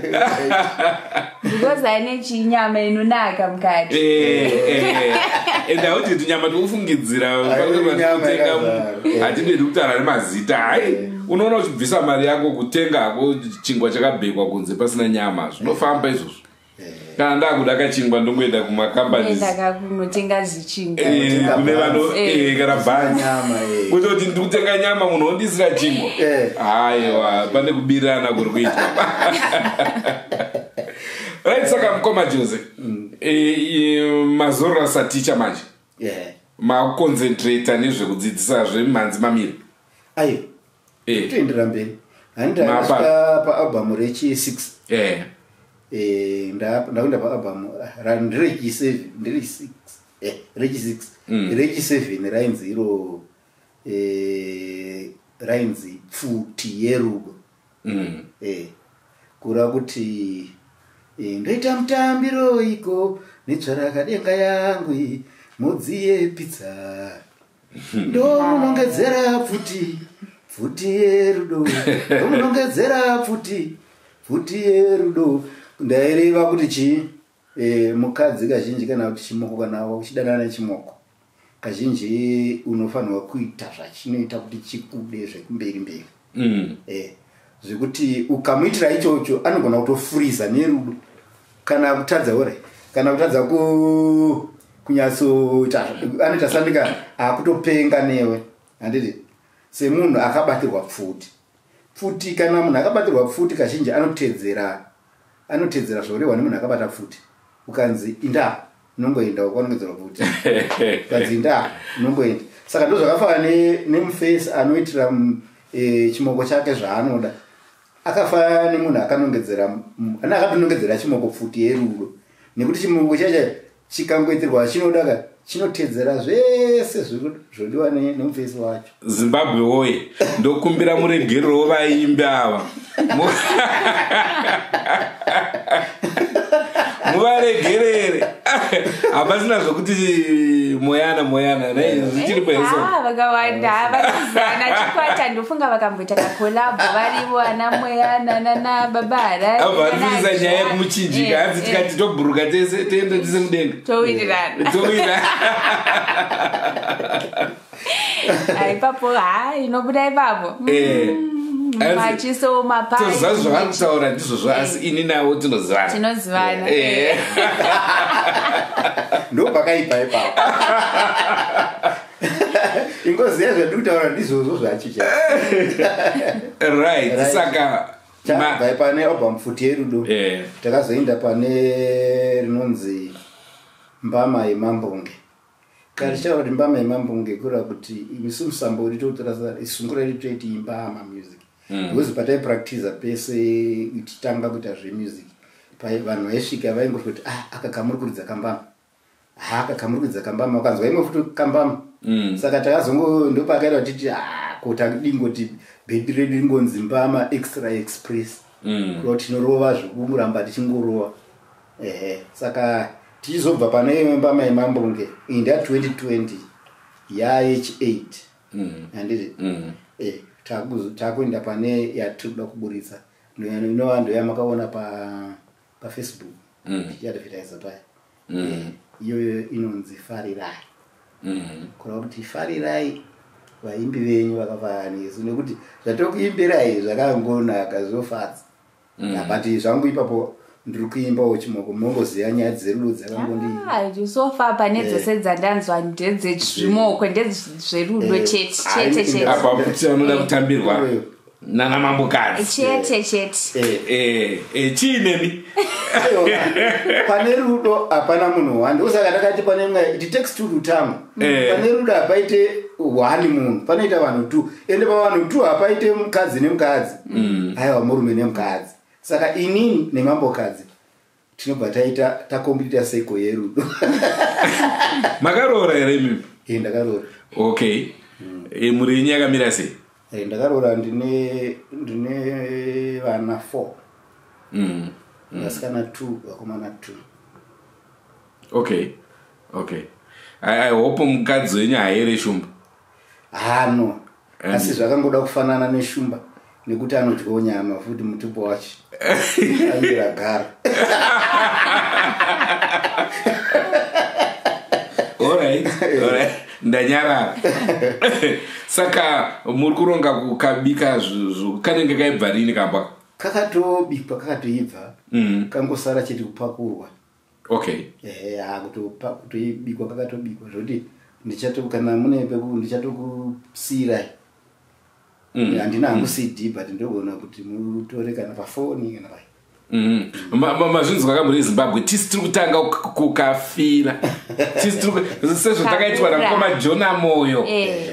Because aine chinyama inonaka mukati. Ende hauti tunyama tikufungidzira. Hai, nyama yakazara. Hatidedi kutaura nemazita. Hai, unoona uchibvisa mari yako kutenga hako chingwa chakabhekwa kunze pasina nyama, zvinofamba izvozvo? Kana ndakuda kachingwa, ndongoenda kumacompanies. Enda kakunotenga zichinga. Kune vano kana bhanzi. Nyama. Kutoti ndikutenga nyama, munhu ondisira chingwa. Aiwa, pane kubirirana kuri kuitwa. Right, saka mukoma Jose, mazorora saticha manje, makuconcentrata nezvekudzidzisa zvemhanzi mamiri? Aiwa, toendera mberi, handiti? Ndasvika paalbum rechi6. Ndakuenda paalbum nderechi7, nderechi6, rechi6. Rechi7 rainzi iro rainzi Pfuti Yerudo. Kureva kuti ndoita mutambiro iko netsvarakadenga yangu iyi, mhodzi yepizza, ndomunongedzera pfuti, pfuti yerudo, ndomunongedzera pfuti, pfuti yerudo. Ndaireva kuti chii? Mukadzi kazhinji kana kuti chimoko, kana uchidanana nechimoko, kazhinji unofanirwa kuita zvachinoita kuti chikude zvekumberi mberi. Zvekuti ukamuitira ichocho anogona kutofuriza nerudo, kana kutadza ore, kana kutadza kunyatsoita, anoita sandika akutopenga newe, handiti? Semunhu akabatirwa pfuti. Pfuti, kana munhu akabatirwa pfuti, kazhinji anotedzera zvorehwa nemunhu akabata pfuti. Ukanzi inda, unongoenda ukanongedzerwa pfuti. Ukanzi inda, unongoenda. Saka ndo zvakafanana nemufesi anoitira chimoko chake zvaanoda. Akafanana nemunhu akanongedzera, ane akatonongedzera chimoko pfuti yerudo, nekuti chimoko chacho chikangoitirwa chinoda ka, chinotedzera zvese zvodiwa nemufesi wacho. Zimbabwe woye, ndokumbira muregererowo vaimbi ava, muvaregerere. Hapasina zvokuti moyana moyana zvichiripo here? Ah, vakawanda vanozivana chikwata. Ndofunga vakamboita kacollabo varivo, ana Moyana nana Baba Harare. Abva varifundisa nyaya yekumuchinjika. Hanzi tikati tobhuruka tese, toenda tese mudenga. Towirirana. Towira. Ah, ipapo ha, inobuda ipapo. Machiso mapai. Toziva zvavari kutaura ndizvozvo, asi ini navo tinozivana. Tinozivana. Ndo pakaipa ipapo. Ingoziva zvandiri kutaura ndizvozvo zvacho cha. Right. Right. Saka Tabva pane album Pfuti Yerudo, takazoenda pane rinonzi Mbama Yemambonge. Kana tichitaura kuti Mbama Yemambonge, kureva kuti isu musambo wedu tokutora sungura yedu toiti imbama music, because pataipractiza pese tichitanga kuita zvemusic, vanhu vaisvika vaingoti kuti, "Ah, aka kamuri kuridza kambama, ha, aka kamuri kuridza kambama." Ukanzwa imwe futi kambama. Saka takazongo ndopakaita titi, "Ah, ko tadingoti bhendi redu ringonzi Mbama Extra Express," kureva kuti tinorova zvokuramba tichingorova. Ehe, saka tichizobva pane Mbama Yemambonge, iyi ndeya 2020 yaH8, handiti? Takuenda pane yatiri kuda kuburitsa, inova ndo yamakaona paFacebook tichiadvertisa paya. Iyoyo inonzi Farirai, kureva kuti farirai vaimbi venyu vakafanana nesu, nekuti zvatokuimbirai zvakangonaka, zvofadza. But zvangu ipapo ndiri kuimbawo chimoko, munongoziva nyaya dzerudo dzakangondi. Ah, so far pane dzose dzandanzwa ndedzezvimoko, ndezverudo chete chete chete. Apa futi vanoda kutambirwa nana mambokadzi. Chete chete. Chiinemi. Aiwa, pane rudo hapana munhu one. Ndosaka takati pane mwe, it takes two to tango. Pane rudo hapaite one munhu, panoita vanhu two. Ende pavanhu two hapaite mukadzi nemukadzi, aiwa, murume nemukadzi. Saka inini nemambokadzi tinobva taita takomplita seko yerudo. Makaroora here imimi? Ndakaroora. Okay. Mhuri yenyu yakamira sei? Ndakaroora, ndine vana four, vasikana two, vakomana two. Okay, I hope mukadzi wenyu haere shumba. Hano, asi zvakangoda kufanana neshumba, nekuti anodyawo nyama futi, mutupo wacho anoera gara. Alright, ndanyarara. Saka muri kuronga kukabika kanenge kaibva rini kamba? Kakatobikwa, kakatoibva. Kangosara chete kupakurwa. Ehe, ha, kutoibikwa, kakatobikwa zvokuti ndichato, kana mune peku, ndichatokusiyirai. Handina hangu CD, but ndogona kuti mutore kana pafoni kana pai. Mazvinzwa kamuri eZimbabwe, tisi tiri kutanga kukafira. Tisi tiri sezvo takaitwa namukoma Jona Moyo.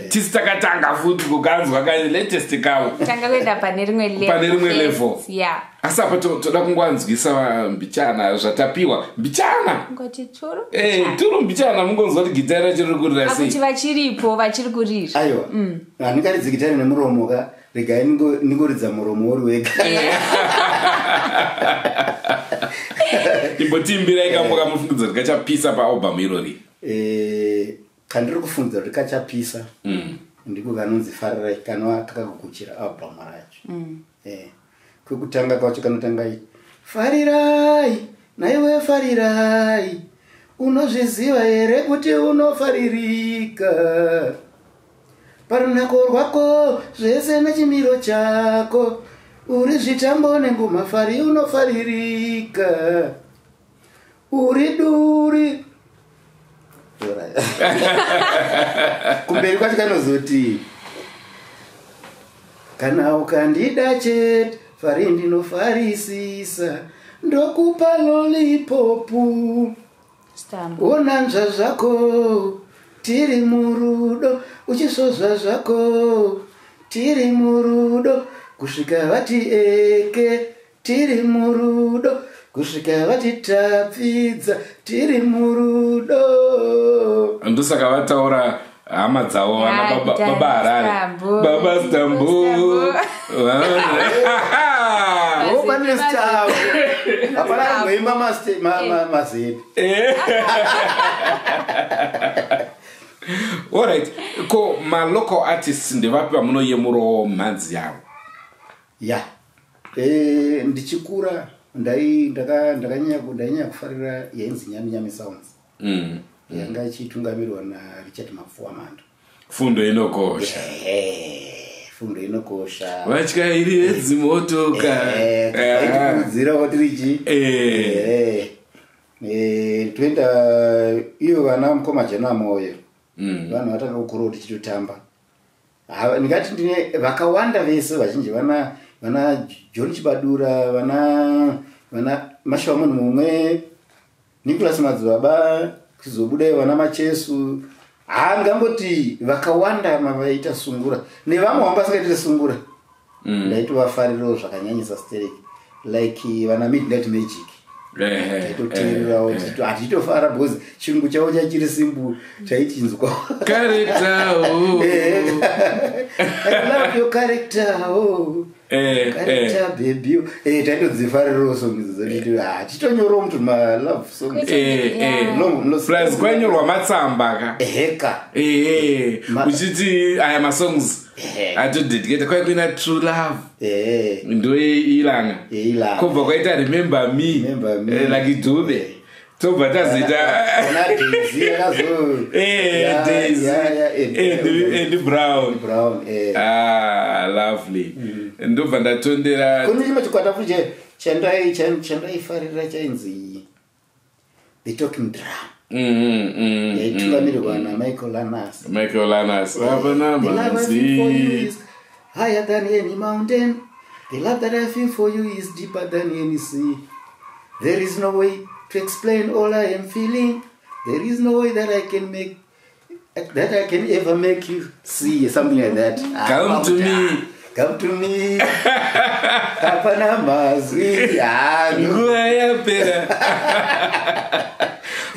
Tisi takatanga futi kukanzwa ka latest kavo. Tanga kuenda pane rimwe level. Pane rimwe level. Yeah. Asi apa toda kungoanzwisa mbichana zvatapiwa mbichana. Ngoti turu. Turu mbichana, mungonzwa kuti gitari racho riri kurira Akuti sei. vachiripo, vachiri kurira. Aiwa, handingaridzi gitari nemuromo ka. Regai ningoridza muromo uri wega. Imbotiimbirai kambo kamufungidza kuti kachapisa paalbum irori. Kandiri kufungidzira kuti kachapisa ndiko kanonzi Farirai, kanova kakagukuchira album racho. Kwekutanga kwacho kanotanga i, "Farirai naiwe, farirai, unozviziva here kuti unofaririka parunako rwako zvese nechimiro chako? Uri zvitambo nengoma, Fari unofaririka, uri duri. Kumberi kwacho kanozoti, kana ukandida chete, Fari, ndinofarisisa, ndokupa lollipop. Stambo. Onanzva zvako, tiri murudo, uchisvozva zvako, tiri murudo kusvika vati eke, tiri murudo kusvika vati tapfidza, tiri murudo. Ndosaka vataura hama dzavo vana. Ah, Baba, Daddy Baba Harare. Stambo. Baba Stambo. Oh, pane stambo, hapana kumboimba mazepi. Alright, ko malocal artists ndevapi vamunoyemurawo mhanzi yavo? Ya, ndichikura ndainyanya kufarira yainzi Nyami Nyami Sounds, yanga ichitungamirwa naRichard Mapfuwamando. Fundo inokosha. Fundo inokosha. Vatyairi vedzimotoka. Aitikurudzirawo tirichi toenda iyo, vana mukoma Jana Moyo, vanhu vatanga kukurawo tichitotamba. Ndingati ndine vakawanda vese, vazhinji, vana John Chibadura, vana Mashawa, munhu mumwe Nicholas Madzibaba, kuzobuda vana Machesu. Ha, ndingangoti vakawanda mavaita sungura nevamwe vanga vasingaitire sungura, ndaitovafarirawo zvakanyanyisa stereki, like vana Midnight Magic. Taitoteererawo, hatitofara because chirungu chavo chachiri simple, chaichinzwa. Character, oh. I love your character, oh. Character, baby. Taitodzifarirawo song idzodzo, tichitonyorawo mutu malove songs. Plus kwainyorwa matsamba ka. Eheka. Uchiti aya masongs atodedicate kwai kuina True Love, ndoilanga. Yeilanga. Kobva kwaita Remember Me. Remember Me. Like Dube, tobva tazoita Ana Daisy yakazo Daisy. Andy Brown. Brown. Ah, lovely. Ndobva ndatondera. Kune chimwe chikwata futi chandaifarira chainzi The Talking Drum, yaitungamirirwa naMichael Lanas. Michael Lanas, hapana. The love I feel for you Mhanzi is higher than any mountain. The love that I feel for you is deeper than any sea. There is no way to explain all I am feeling. There is no way that I can ever make you see, something like that. Come to me. Come to me. Hapana mazwi. Ah, no. Nguva yapera.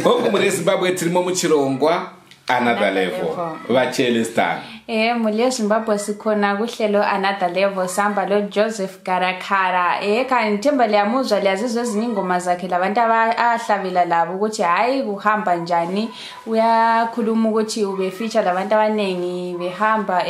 Hongu, muri Zimbabwe, tirimo muchirongwa Another Level. Level. VaChelestan. Muli yeZimbabwe, sikhona kuhlelo Another Level, sihamba lo Joseph Karakara. Kanti themba liyamuzwa, liyazizwa ezinye ingoma zakhe labantu ahlabela labo ukuthi hayi, kuhamba njani. Uyakhuluma ukuthi ubefeature labantu abanengi, behamba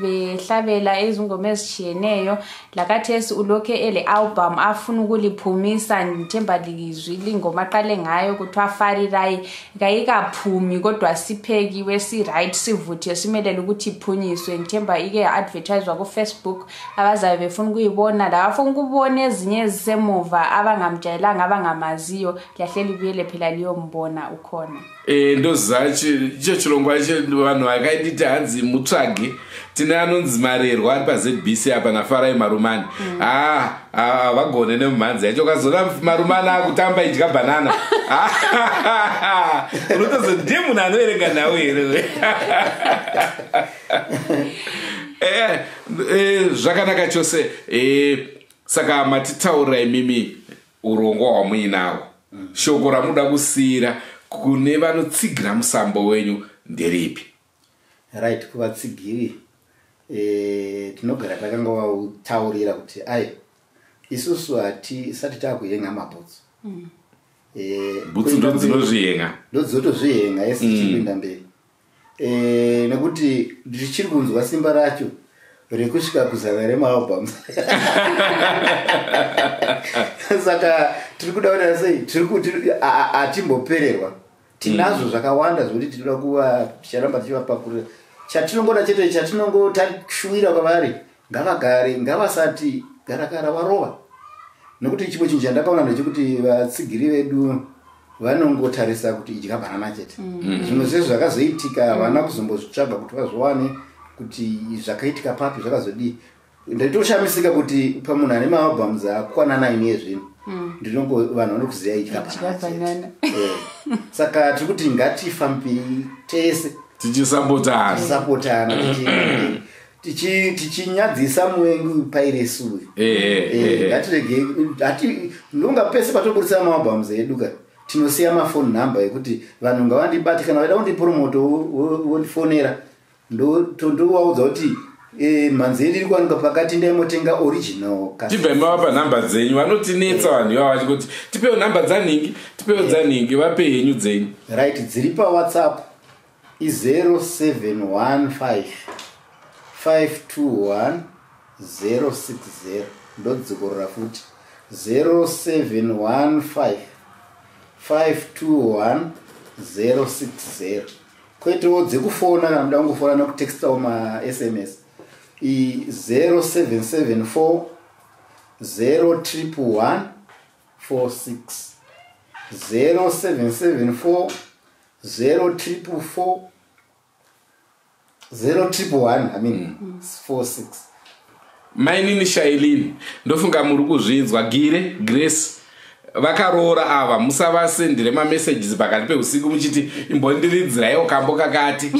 behlabela izingoma ezitshiyeneyo. Lakathesi ulokhe ele album afuna ukuliphumisa. Ngithemba lizwile ingoma aqale ngayo, kuthiwa Farirai. Kayikaphumi kodwa siphekiwe, si-right, sivuthiwe, simelele ukuthi iphunyiswe. Ngithemba ike ya-advertiswa ku-Facebook, abazabe befuna ukuyibona labafuna ukubona ezinye ezisemuva, abangamjayelanga, abangamaziyo, liyahle libuyele phela liyombona ukhona. Ndoziva icho chirongwa vanhu vakainditi hanzi mutsvage. Tine anonzi Marerwa ari paZBC apa naFarai Marumani. Ah, havagone nemumhanzi yacho. Ukazona Marumani akutamba Idya Bhanana, unotozo ndiye munhu anoverenga nhau here? Zvakanaka chose. Saka matitaurira imimi urongwa hwamuinahwo. Shoko ramunoda kusiyira kune vanotsigira musambo wenyu nderipi? Right, kuvatsigiri, tinogara takangovautaurira kuti ai, isusu hatisati taakuyenga mabhutsu. Bhutsu ndo dzinozviyenga. Ndodzotozviyenga esi tichikuenda mberi, nekuti tichiri kunzwa simba racho rekusvika kuzana remaalbums. Saka tiri kuda kuita sei, hatimbopererwa, tinazvo zvakawanda zvokuti tinoda kuva, ticharamba tichivapakurira. Chatinongoda chete, chatinongotashuwira kwavari Ngavagare, ngavasati Garakara warova, nekuti chimwe chinhu chandakaona ndechekuti vatsigiri vedu vanongotarisa kuti idya bhanana chete. Zvimwe zvezvo zvakazoitika havana kuzombozvitsvaga kuti vazviwane kuti zvakaitika papi, zvakazodii. Ndaitoshamisika kuti pamunhu ane maalbums akwana 9 yezvinhu, ndinongo vanhu vanokuziva idya Idya bhanana Banana. chete. Saka tiri kuti ngatifambei tese Tichisapotana. Tisapotana, tichinyadzisa muvengi pairesi uyu. Ngatiregei hati ndonga pese patobudisa maalbums edu ka, tinosiya mafoni number ekuti vanhu ngavandibate kana vaida kundipromota, wondifonera, ndovaudza kuti mhanzi yedu iri kuwanikwa pakati, ndaimotenga original cassette. Tibvai mavapa nhamba dzenyu. Vanotinetsa vanhu ivava vachikuti tipewo nhamba dzanhingi, tipewo dzanhingi. Vape henyu dzenyu. Right, dziri paWhatsApp i0715 521 060. Ndodzikorora futi, 0715 521 060. Kwoitawo dzekufona kana muda kungofona nekutextawo maSMS, i0774 011 46, 0774 0444 0111, I mean 46. Mainini Shailini, ndofunga muri kuzvinzwa. Gire Grace vakaroora ava, musavasendere mamessages pakati peusiku muchiti imbondiridziraiwo kambo kakati.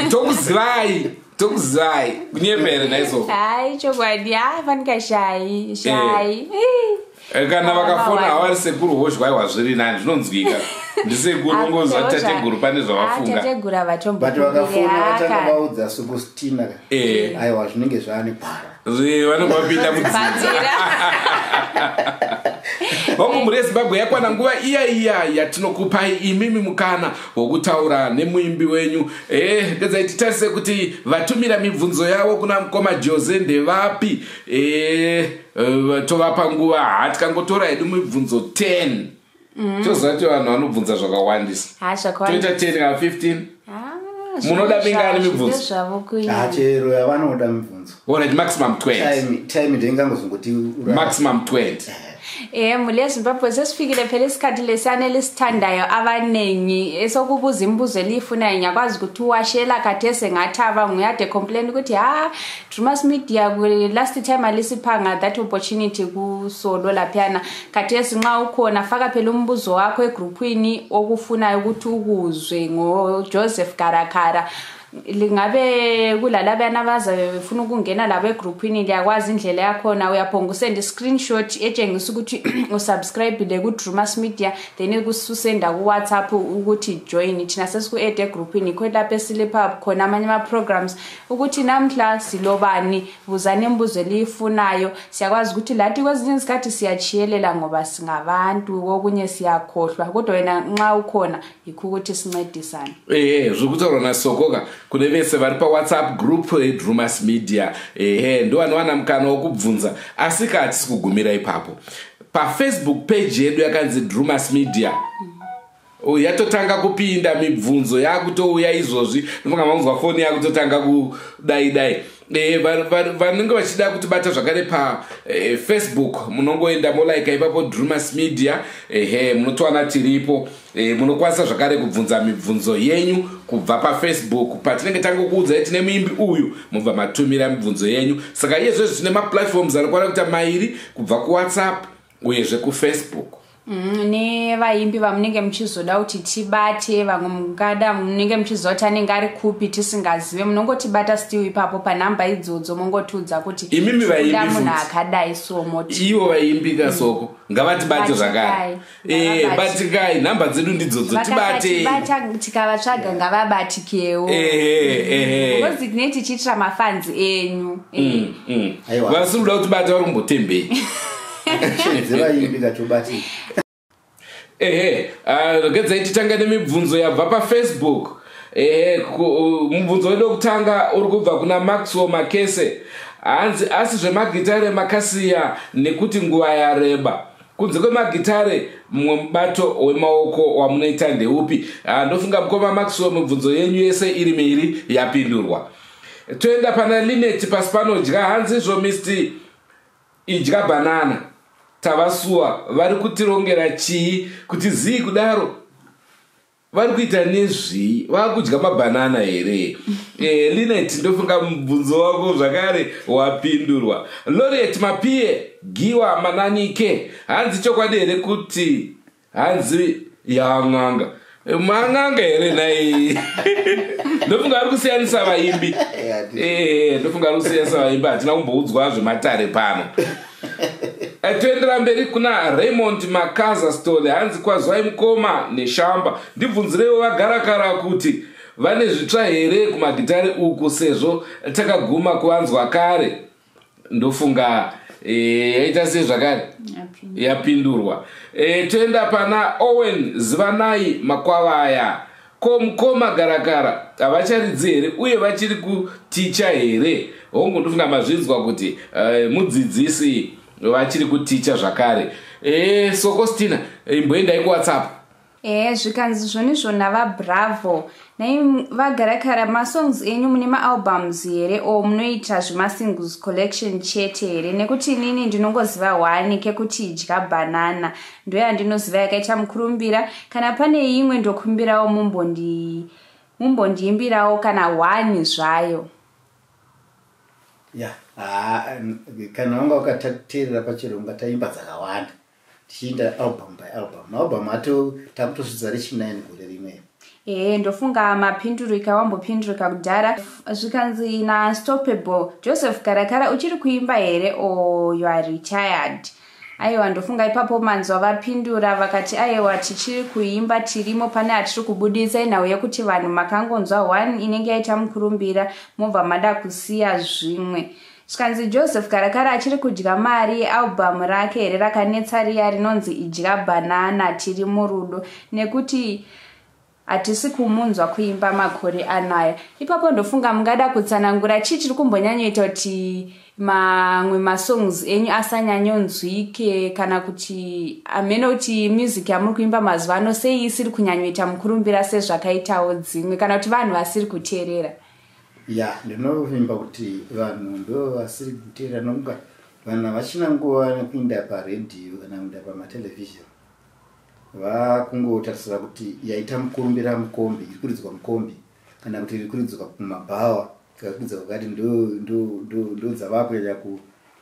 Tokuzivai, tokuzivai. Kunyepere naizvozvo? Hayi, chokwadi, ha, fanika shayi shayi. Kana vakafona Vawanda. havari sekuru hozhwaiwa, zviri nani, zvinonzwika ndisekuru, ongozva tateguru pane zvavafunga. Tateguru But vakafona vatanga avatombokumbire. vaudza Sukustina ka, aiwa, zvinenge zvaane gwara. Vanenge vapinda mudzidza. Vangu, mhuri yeZimbabwe, yakwana nguva iya iya yatinokupai imimi mukana wokutaura nemuimbi wenyu. Ngedzai titarise kuti vatumira mibvunzo yavo kuna mukoma Jose ndevapi. Tovapa nguva. Ha, tikangotora hedu mibvunzo 10, toziva kuti vanhu vanobvunza zvakawandisa. Ha, zvakawanda. Toita 10 kana 15. Munoda mingani mibvunzo? Zvavo kuita. Hachero yavanoda mibvunzo. Alright, maximum 20. Time ndingangozongoti Maximum 20. Mhuri yeZimbabwe, sesifikile phela isikhathi lesiyana elisithandayo abanengi, esokubuza imibuzo eliyifunayo. Ngiyakwazi ukuthi uwashela khathesi ngathaba nguyade complain ukuthi ha, Drumas Media last time alisiphanga that opportunity kusolo laphiyana. Khathesi nxa ukhona, faka phela umbuzo wakho egruphini okufunayo ukuthi ukuzwe ngoJoseph Karakara. Lingabe kulalabana abazabe befuna ukungena labo egruphini, liyakwazi indlela yakhona. Uyaphonga usende i-screenshot etshengisa ukuthi usubscribile ku-Drumas Media, then kususenda ku-WhatsApp ukuthi join. Thina sesiku-add egruphini, yikho lapho esilipha khona amanye ama-programs ukuthi namhla silobani, buzani imibuzo eliyifunayo. Siyakwazi ukuthi lathi kwezinye izikhathi siyachiyelela ngoba singabantu, kokunye siyakhohlwa, kodwa wena nxa ukhona yikho ukuthi sincedisane. Ehe, zviri kutaurwa naSokoka kune vese vari paWhatsApp group eDrumas Media. Ehe, ndovanowana mukana wokubvunza, asi ka hatisi kugumira ipapo. PaFacebook page yedu yakanzi Drumas Media, yatotanga kupinda mibvunzo, yakutouya izvozvi. Ndofunga manzwa foni yakutotanga kudai dai. Vanenge vachida kutibata zvakare paFacebook, munongoenda molaika ipapo Drumas Media. Ehe, munotowana tiripo. Munokwanisa zvakare kubvunza mibvunzo yenyu kubva paFacebook patinenge tangokuudzai tine muimbi uyu, mubva matumira mibvunzo yenyu. Saka iye zvezvi tine maplatforms anokwana kuita mairi, kubva kuWhatsApp uyezve kuFacebook. Nevaimbi vamunenge muchizoda kuti tibate, vamwe mungada munenge muchiziva kuti anenge ari kupi tisingazive, munongotibata still ipapo panhamba idzodzo, mongotiudza kuti Imimi vaimbi tikuda munhu futi. akadai, so moti Ivo vaimbi kasoko ngavatibate zvakare. Batikai. Ngavabate. Batikai, nhamba dzedu ndidzodzo, tibatei. Vakatibata tikavatsvaga, ngavabatikewo. Ehe, ehe. Because tinenge tichiitira mafanzi enyu. Aiwa. Vasiri kuda kutibata vari kumbotembei? Dzevaimbi katobati. Ehe, regedzai titange nemibvunzo yabva paFacebook. Ehe, mubvunzo wedu wekutanga uri kubva kuna Maxwell Makese. Hanzi, asi zvemagitare makasiya nekuti nguva yareba. Kunze kwemagitare, mumwe mubato wemaoko wamunoita ndeupi? Ndofunga mukoma Maxwell, mibvunzo yenyu yese iri miri yapindurwa. Toenda pana Linet pasi panodya. Hanzi izvo Mr Idya Banana, tavasuwa. Vari kutirongera chii kuti zii kudaro? Vari kuita nezvii? Vakudya mabhanana here? Linet, ndofunga mubvunzo wako zvakare wapindurwa. Loriet Mapie Giwa Mananike, hanzi chokwadi here kuti hanzi yan'anga man'anga here nai? Ndofunga ari kusiyanisa vaimbi. Ndofunga ari kusiyanisa vaimbi. Hatina kumboudzwa zvematare pano. Toendera mberi kuna Raymond Makaza Stole. Hanzi kwazwai mukoma Neshamba, ndibvunzireiwo vaGarakara kuti vane zvitsva here kumagitare uku, sezvo takaguma kuvanzwa kare. Ndofunga yaita sei zvakare, yapindurwa. Toenda pana Owen Zivanai Makwavaya. Ko mukoma Garakara havacharidzi here, uye vachiri kuticha here? Hongu, ndofunga mazvinzwa kuti mudzidzisi, vachiri kuticha zvakare. Sokostina, imboendai kuWhatsApp. Zvikanzi zvonizvona vaBravo nai vaGarakara, masongs enyu mune maalbums here, o munoita zvemasingles collection chete here? Nekuti inini ndinongoziva one kekuti Idya Banana, ndoyandinoziva yakaita mukurumbira. Kana pane imwe, ndokumbirawo mumbondiimbirawo kana one zvayo. Ya, kana wanga wakateerera pachirongwa, taimba dzakawanda tichiinda album by album. Maalbum ato takutosvitsa rechi9 gore rimwe. Ehe, ndofunga mapindurika, wambopindurika kudhara. Zvikanzi naStoppable Joseph Garakara, uchiri kuimba here or you are retired? Aiwa, ndofunga ipapo manzwa vapindura vakati aiwa, tichiri kuimba, tirimo, pane atiri kubudisa. Inhau yekuti vanhu makangonzwa one inenge yaita mukurumbira, mobva mada kusiya zvimwe. Zvikanzi Joseph Garakara achiri kudya mari yealbum rake here rakanetsa riya rinonzi Idya Banana, Tiri Murudo, nekuti hatisi kumunzwa kuimba makore anaya? Ipapo ndofunga mungada kutsanangura chii chiri kumbonyanyoita kuti mamwe masongs enyu asanyanyonzwike, kana kuti hamene kuti music yamuri kuimba mazuva ano sei isiri kunyanyoita mukurumbira sezvakaitawo dzimwe, kana kuti vanhu vasiri kuteerera? Ya, ndinovimba kuti vanhu ndo vasiri kuteerera, nokunga vanhu havachina nguva nekuinda paredhiyo kana kuinda pamatelevision. Vakungotarisira kuti yaita mukurumbira mukombi, iri kuridzwa mukombi, kana kuti iri kuridzwa kumabhawa, ikakuridzwa kwakati, ndo dzavakunyanya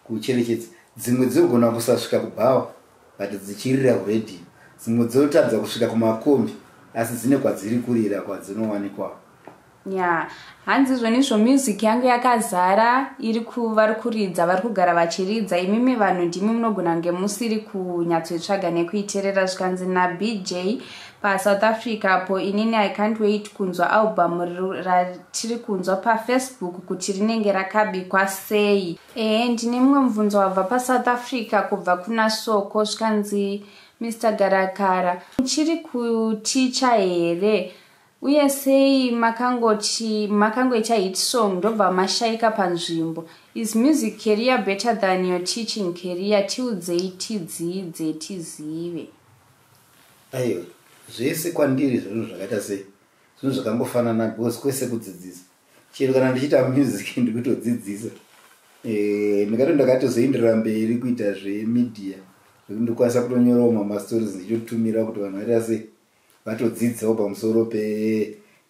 kucherechedza. Dzimwe dzinogona kusasvika kubhawa but dzichirira kuredhiyo. Dzimwe dzotadza kusvika kumakombi, asi dzine kwadziri kurira kwadzinowanikwa. Ya, hanzi izvonizvo music yangu yakazara, iri vari kuridza, vari kugara vachiridza. Imimi vanhu ndimi munogona kunge musiri kunyatsoitsvaga nekuiteerera. Zvikanzi naBJ paSouth Africa po, inini I can't wait kunzwa album ratiri kunzwa paFacebook kuti rinenge rakabikwa sei. Ehe, ndine mumwe mubvunzo wabva paSouth Africa kubva kuna Soko. Zvikanzi Mr Garakara, muchiri kuticha here, uye sei makangoti makangoita hit song ndobva mashayika panzvimbo? Is music career better than your teaching career? Tiudzei tidzidze, tizive. Aiwa, zvese kwandiri zvinhu zvakaita sei, zvinhu zvakangofanana, because kwese kudzidzisa. Chero kana ndichiita music, ndikutodzidzisa. Ndingato ndakatozoenderera mberi kuita zvemedia, zvekuti ndokwanisa kutonyorawo mamastories ndichitotumira kuti vanhu vaita sei, vatodzidzawo pamusoro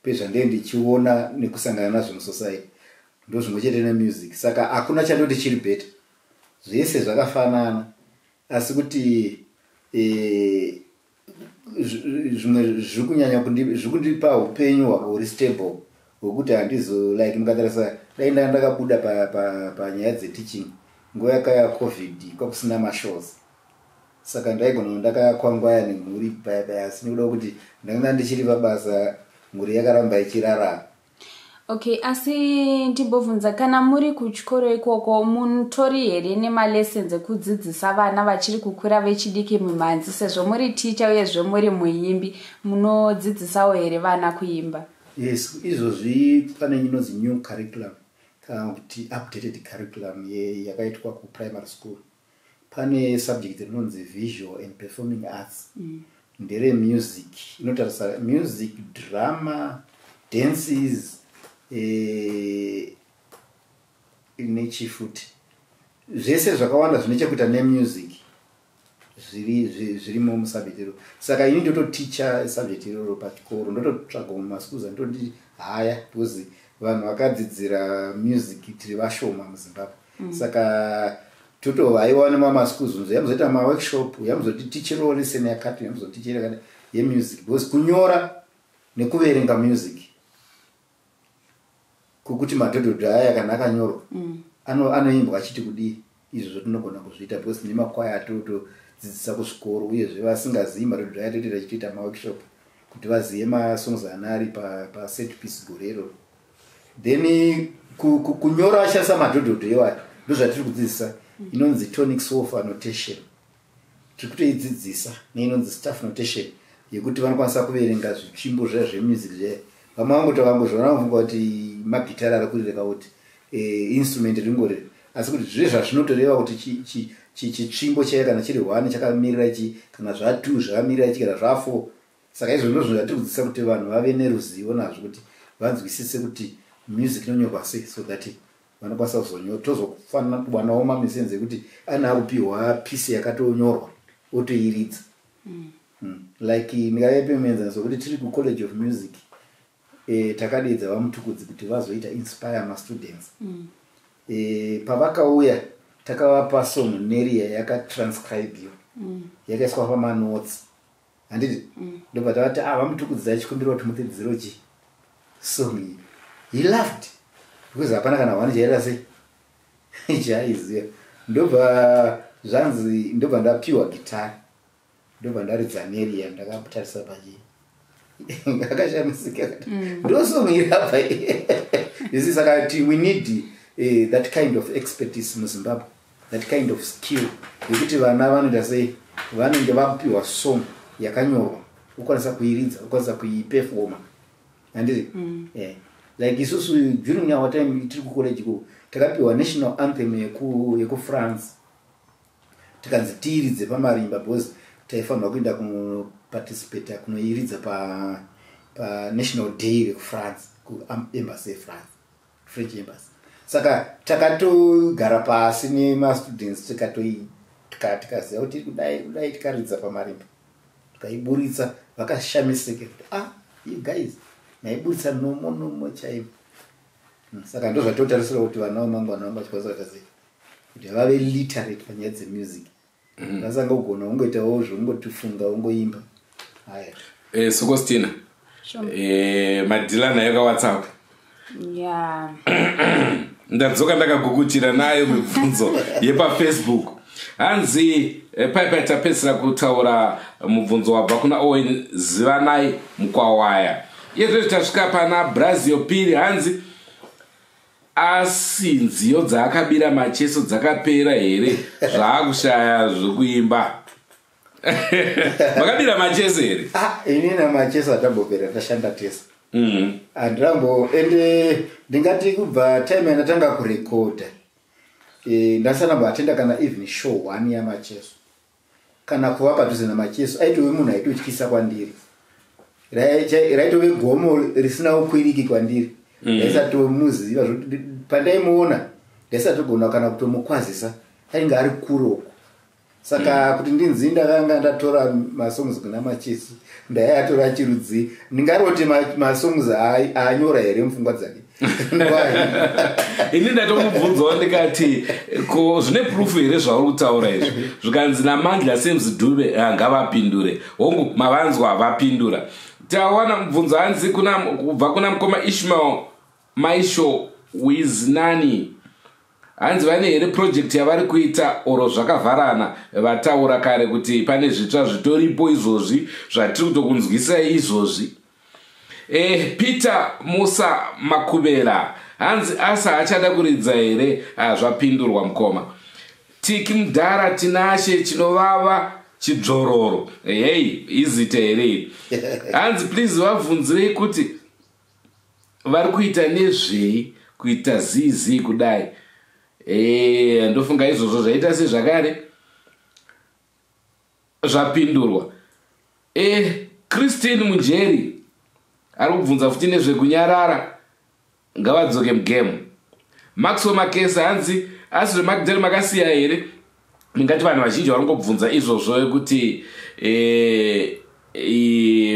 pezvandee ndichiona nekusangana nazvo musociety. Ndo zvimwe chete nemusic, saka hakuna chandoti chiri better, zvese zvakafanana. Asi kuti zvimwe zviri kunyanya zviri kundipa upenyu huri stable, hwekuti handizo, like mukatarisa, dai ndaa ndakabuda panyaya dzeteaching nguva yakaya COVID, kwakusina mashows, saka ndaigona ndakakwangwaya nemhuri paya paya. Asi nekuda kuti ndanga ndichiri pabasa, mhuri yakaramba ichirarama. Okay, asi ndimbobvunza, kana muri kuchikoro ikoko, mutori here nemalessons ekudzidzisa vana vachiri kukura vechidiki mumhanzi? Sezvo muri ticha uyezve muri muimbi, munodzidzisawo here vana kuimba? Yes, izvozvi pane inonzi new curriculum, kana kuti updated curriculum yakaitwa kuprimary school. Pane subject rinonzi visual and performing arts. Ndere music, inotarisa music, drama, dances. Nechifuti zvese zvakawanda zvine chekuita nemusic zvirimo musubject iroro. Saka ini ndototicha subject iroro pachikoro, ndototsvaga mumaschools andototi haya, because vanhu vakadzidzira music tiri vashoma muZimbabwe. Saka totovaiwa nemamaschools unzo yamuzoita maworkshop, yamuzotitichirawo lesson yakati, yamuzotichira yakati yemusic, because kunyora nekuverenga music kukuti madhodhodho aya kana akanyorwa anoimbwa achiti kudii, izvozvo tinogona kuzviita because nemakwaya atotodzidzisa kuzvikoro. Uyezve vasingazivi madhodhodho aya totoita chitoita maworkshop kuti vazive masongs ana ari paset piece gore iroro. Then kunyora ashandisa madhodhodho iwayo, ndozvatiri kudzidzisa, inonzi tonic solfa notation, tiri kutoidzidzisa, neinonzi staff notation, yekuti vanokwanisa kuverenga zvitsvimbo zviya zvemusic zviya. Vamwe vangoti vakangozviona vanofunga kuti magitari ari kurireka, kuti instrument ringorira, asi kuti zve zvazvinotoreva kuti chitsvimbo chaiyo kana chiri one chakamirira chi, kana zva2 zvakamirira chi, kana zva4. Saka izvo ndozvinhu zvatiri kudzidzisa kuti vanhu vave neruzivo nazvo, kuti vanzwisise kuti music inonyorwa sei, so that vanokwanisa kuzonyora. Tozofanira kuwanawo mamisenzi ekuti ane akupiwa piece yakatonyorwa otoiridza. Like ndingavepe muenzaniso wekuti tiri kuCollege of Music, takadedza VaMutukudzi kuti vazoita inspire mastudents. Pavakauya takavapa song Neria yakatranscribiwa, yakaiswa pamanotes, handiti? Ndobva tavati, ah, VaMutukudzi, achikumbira kuti mutidzidziro chi song iyi. He laughed because hapana kana one chaita sei chaaiziva. Ndobva zvanzi, ndobva ndapiwa gitari, ndobva ndaridza Neria. Ndakatarisa pachi, akashamisika, ndosong iri apa isi. Saka we need that kind of expertise muZimbabwe, that kind of skill yekuti vana vanoita sei, vanenge vakupiwa song yakanyorwa, ukwanisa kuiridza, ukwanisa kuipefoma, handiti? Yeah. Like isusu during our time tiri kucollege ko, takapiwa national anthem yekuFrance, tikanzi tiiridze pamarimba because taifanirwa kuenda kunoparticipata kunoiridza panational pa day rekuFrance, kuembassy yeFrance, French embassy. Saka takatogara pasi nemastudents, tikaziva kuti kudai kudai, tikaridza pamarimba, tikaiburitsa, vakashamisika kuti, "Ah, you guys maiburitsa nomo nomo chaimo." Saka ndo zvatotarisira kuti vana vamangwana vanga vachikwanisa kuita sei, kuti vave literate panyaya dzemusic, vasangogona ungoitawo zvongotifunga ungoimba, haya. Sokostina, madhila nayo kaWhatsApp. Ndadzoka ndakagukuchira nayo mibvunzo yepaFacebook. Hanzi paipai tapedzisira kutaura mubvunzo wabva kuna Owen Zivanai Mukwawaya. Iyezvezvi tasvika pana Brazil Piri. Hanzi, asi nziyo dzaakabira Macheso dzakapera here, zvaakushaya zvokuimba? Makabira Macheso here? Ah, ini naMacheso hatambopera, tashanda tese. Handirambo, ende ndingati kubva time yandatanga kurekodha, ndasanamboatenda kana even show one yaMacheso kana kuva padhuze naMacheso. Aitove munhu aitotyisa kwandiri. Raitove gomo risina ukwiriki kwandiri. Ndaisatomuziva zvokuti pandaimuona ndaisatogona kana kutomukwazisa, ainge ari kure uko. Saka kuti ndinzi ndakanga ndatora masongs kuna Macheso, ndaiatora chirudzi? Ndingaroti masongs aanyora here mupfungwa dzake? Ini ndatomubvunzawo ndikati, ko zvine proof here zvauri kutaura izvi? Zvikanzi naMandla Semzidube, ngavapindure. Hongu, mavanzwa, vapindura. Tawana mubvunzo, hanzi kubva kuna mukoma Ishmael Maisho Wiznani, hanzi vane here project yavari kuita oro zvakavharana? Vataura kare kuti pane zvitsva zvitoripo izvozvi zvatiri kutokunzwisai izvozvi. Peter Musa Makubela, hanzi asa achada kuridza here? Ah, zvapindurwa mukoma Tiki. Mudhara Tinashe Chinovava Chidzvororo, hei, izita here? Hanzi please vabvunzirei kuti vari kuita nezvei, kuita zii kudai. Ndofunga izvozvo zvaita sezvakare zvapindurwa. Christine Munjeri ari kubvunza futi nezvekunyarara, ngavadzoke mugame. Maxwell Makesa hanzi asi zvemakidheri makasiya here? Ndingati vanhu vazhinji varongobvunza izvozvo kuti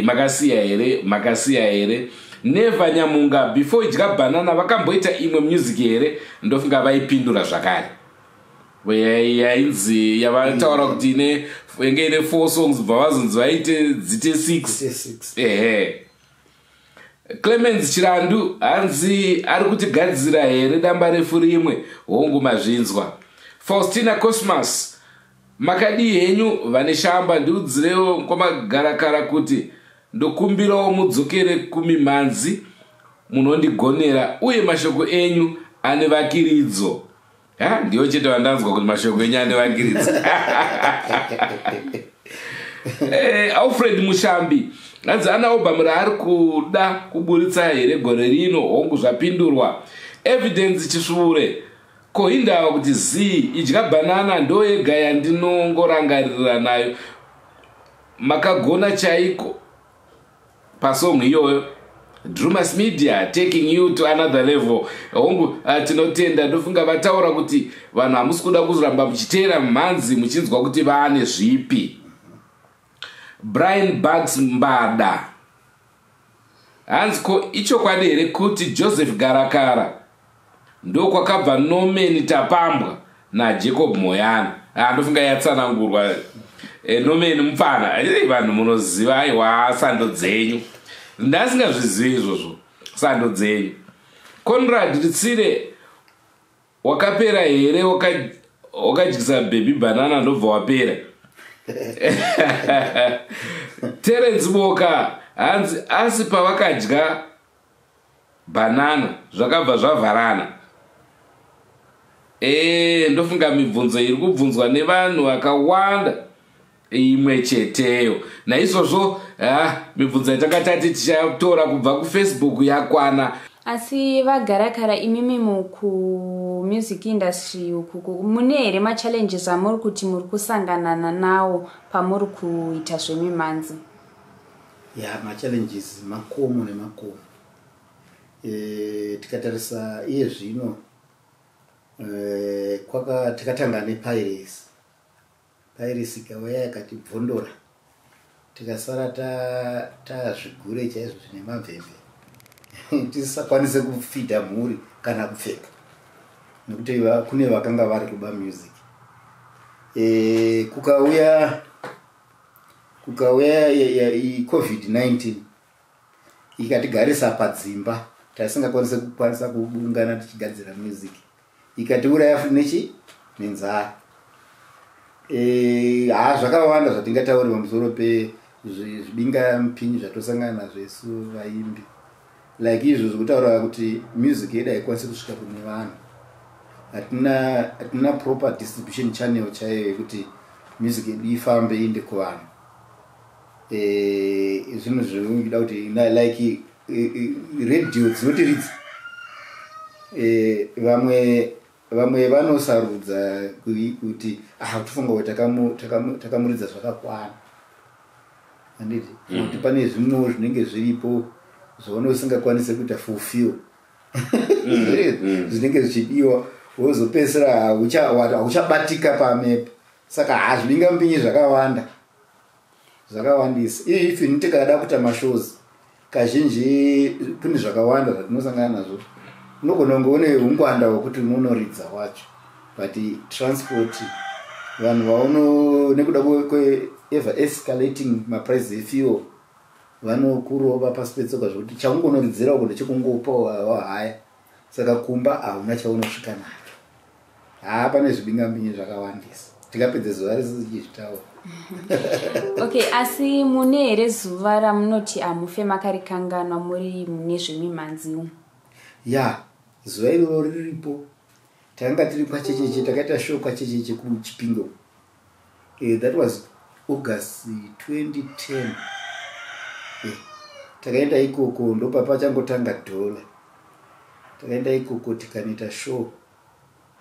makasiya here, makasiya here. Neva Nyamunga, before Idya Banana vakamboita imwe music here? Ndofunga vaipindura zvakare yainzi yavataura kuti ine yenge ine 4 songs, bva vazonzi vaite dzite 6. Ehe. Clemens Chirandu hanzi ari kutigadzira here damba refu rimwe? Hongu, mazvinzwa. Faustina Cosmas, makadii henyu vane shamba? Ndiudzirewo kwamagarakara kuti ndokumbirawo mudzokere kumimhanzi, munondigonera uye mashoko enyu ane vakiridzo. Ha, ndiyo chete vandanzwa kuti mashoko enyu ane vakiridzo. Alfred Mushambi hanzi ana album raari kuda kuburitsa here gore rino? Hongu, zvapindurwa. Evidence Chisvure, ko indava kuti z Idya Banana ndo yega yandinongorangarira nayo? Makagona chaiko pasong iyoyo. Drumas Media taking you to another level. Hongu, tinotenda. Ndofunga vataura kuti vanhu hamusi kuda kuzoramba muchiteera mhanzi muchinzwa kuti vaane zvipi. Brian Bugs Mbada hanzi ko ichokwadi here kuti Joseph Garakara ndokwakabva Nomeni Tapambwa naJacob Moyana? Ah, ndofunga yatsanangurwa. Nomeni mupfana. Vanhu munoziva, aiwa, sando dzenyu, ndasingazvizivi izvozvo, sando dzenyu. Conrad Ritsire, wakapera here? Wakadyisa baby banana ndobva wapera. Terence Boka hanzi asi pavakadya bhanana zvakabva zvavharana. Ndofunga mibvunzo iri kubvunzwa nevanhu vakawanda imwe cheteyo. Naizvozvo mibvunzo yatanga tati tichatora kubva kuFacebook yakwana. Asi vagarakara, imimi mukumusic industry ukuku mune here machallenges amuri kuti muri kusanganana nawo pamuri kuita zvemimhanzi? Ya, machallenges makomo nemakomo. Tikatarisa iye zvino, takatanga nepiracy. Piracy ikauya yakatibvondora, tikasara tazvigure chaizvo zvine mamvemve, tisisakwanise kufidha mhuri kana kupfeka nekuti kune vakanga vari kuba music. Kukauya COVID-19 ikatigarisa padzimba, tasingakwanise kukwanisa kuungana tichigadzira music, ikatiuraya futi nechi nenzara. Ha, zvakawanda zvatingatauri pamusoro pezvibinga mupinyi zvatosangana nazvo isu vaimbi, like izvo zvekutaura kuti music yedu haikwanisi kusvika kune vanhu. Hatina proper distribution channel chaiyo yekuti music yedu ifambe iende kuvanhu. Zvinhu zvinoda kuti like radio dzinotiridza. Vamwe vanosarudza kuti ah, tofunga kuti takamuridza zvakakwana, handiti? Kuti pane zvimwewo zvinenge zviripo zvaona usingakwanisi kuita fulfill zvinenge zvichidiwa, wozopedzisira hauchabatika pamepo. Saka hazvidinga mupinyi zvakawanda, zvakawandisa. Even tikada kuita mashows kazhinji kune zvakawanda zvatinosangana nazvo. Unogona kunge une ungwanda hwekuti unonoridza wacho, but transport, vanhu vauno nekuda kweever escalating maprice efuel, vanokurova pasi petsoka zvokuti chaungonoridzira uko ndechekungopa wahaya, saka kumba hauna chaunosvika nacho. Haa, pane zvibingampinyi zvakawandisa, tingapedze zuva rese tichizvitaura. Okay, asi mune here zuva ramunoti hamufe makarikanganwa muri mune zvemimhanzi umu? Ya, zuva iroro riripo. Takanga tiri kwaChecheche, takaita show kwaChecheche kuChipingo. That was August 2010. Takaenda ikoko ndopapachangotanga dhola. Takaenda ikoko tikanoita show,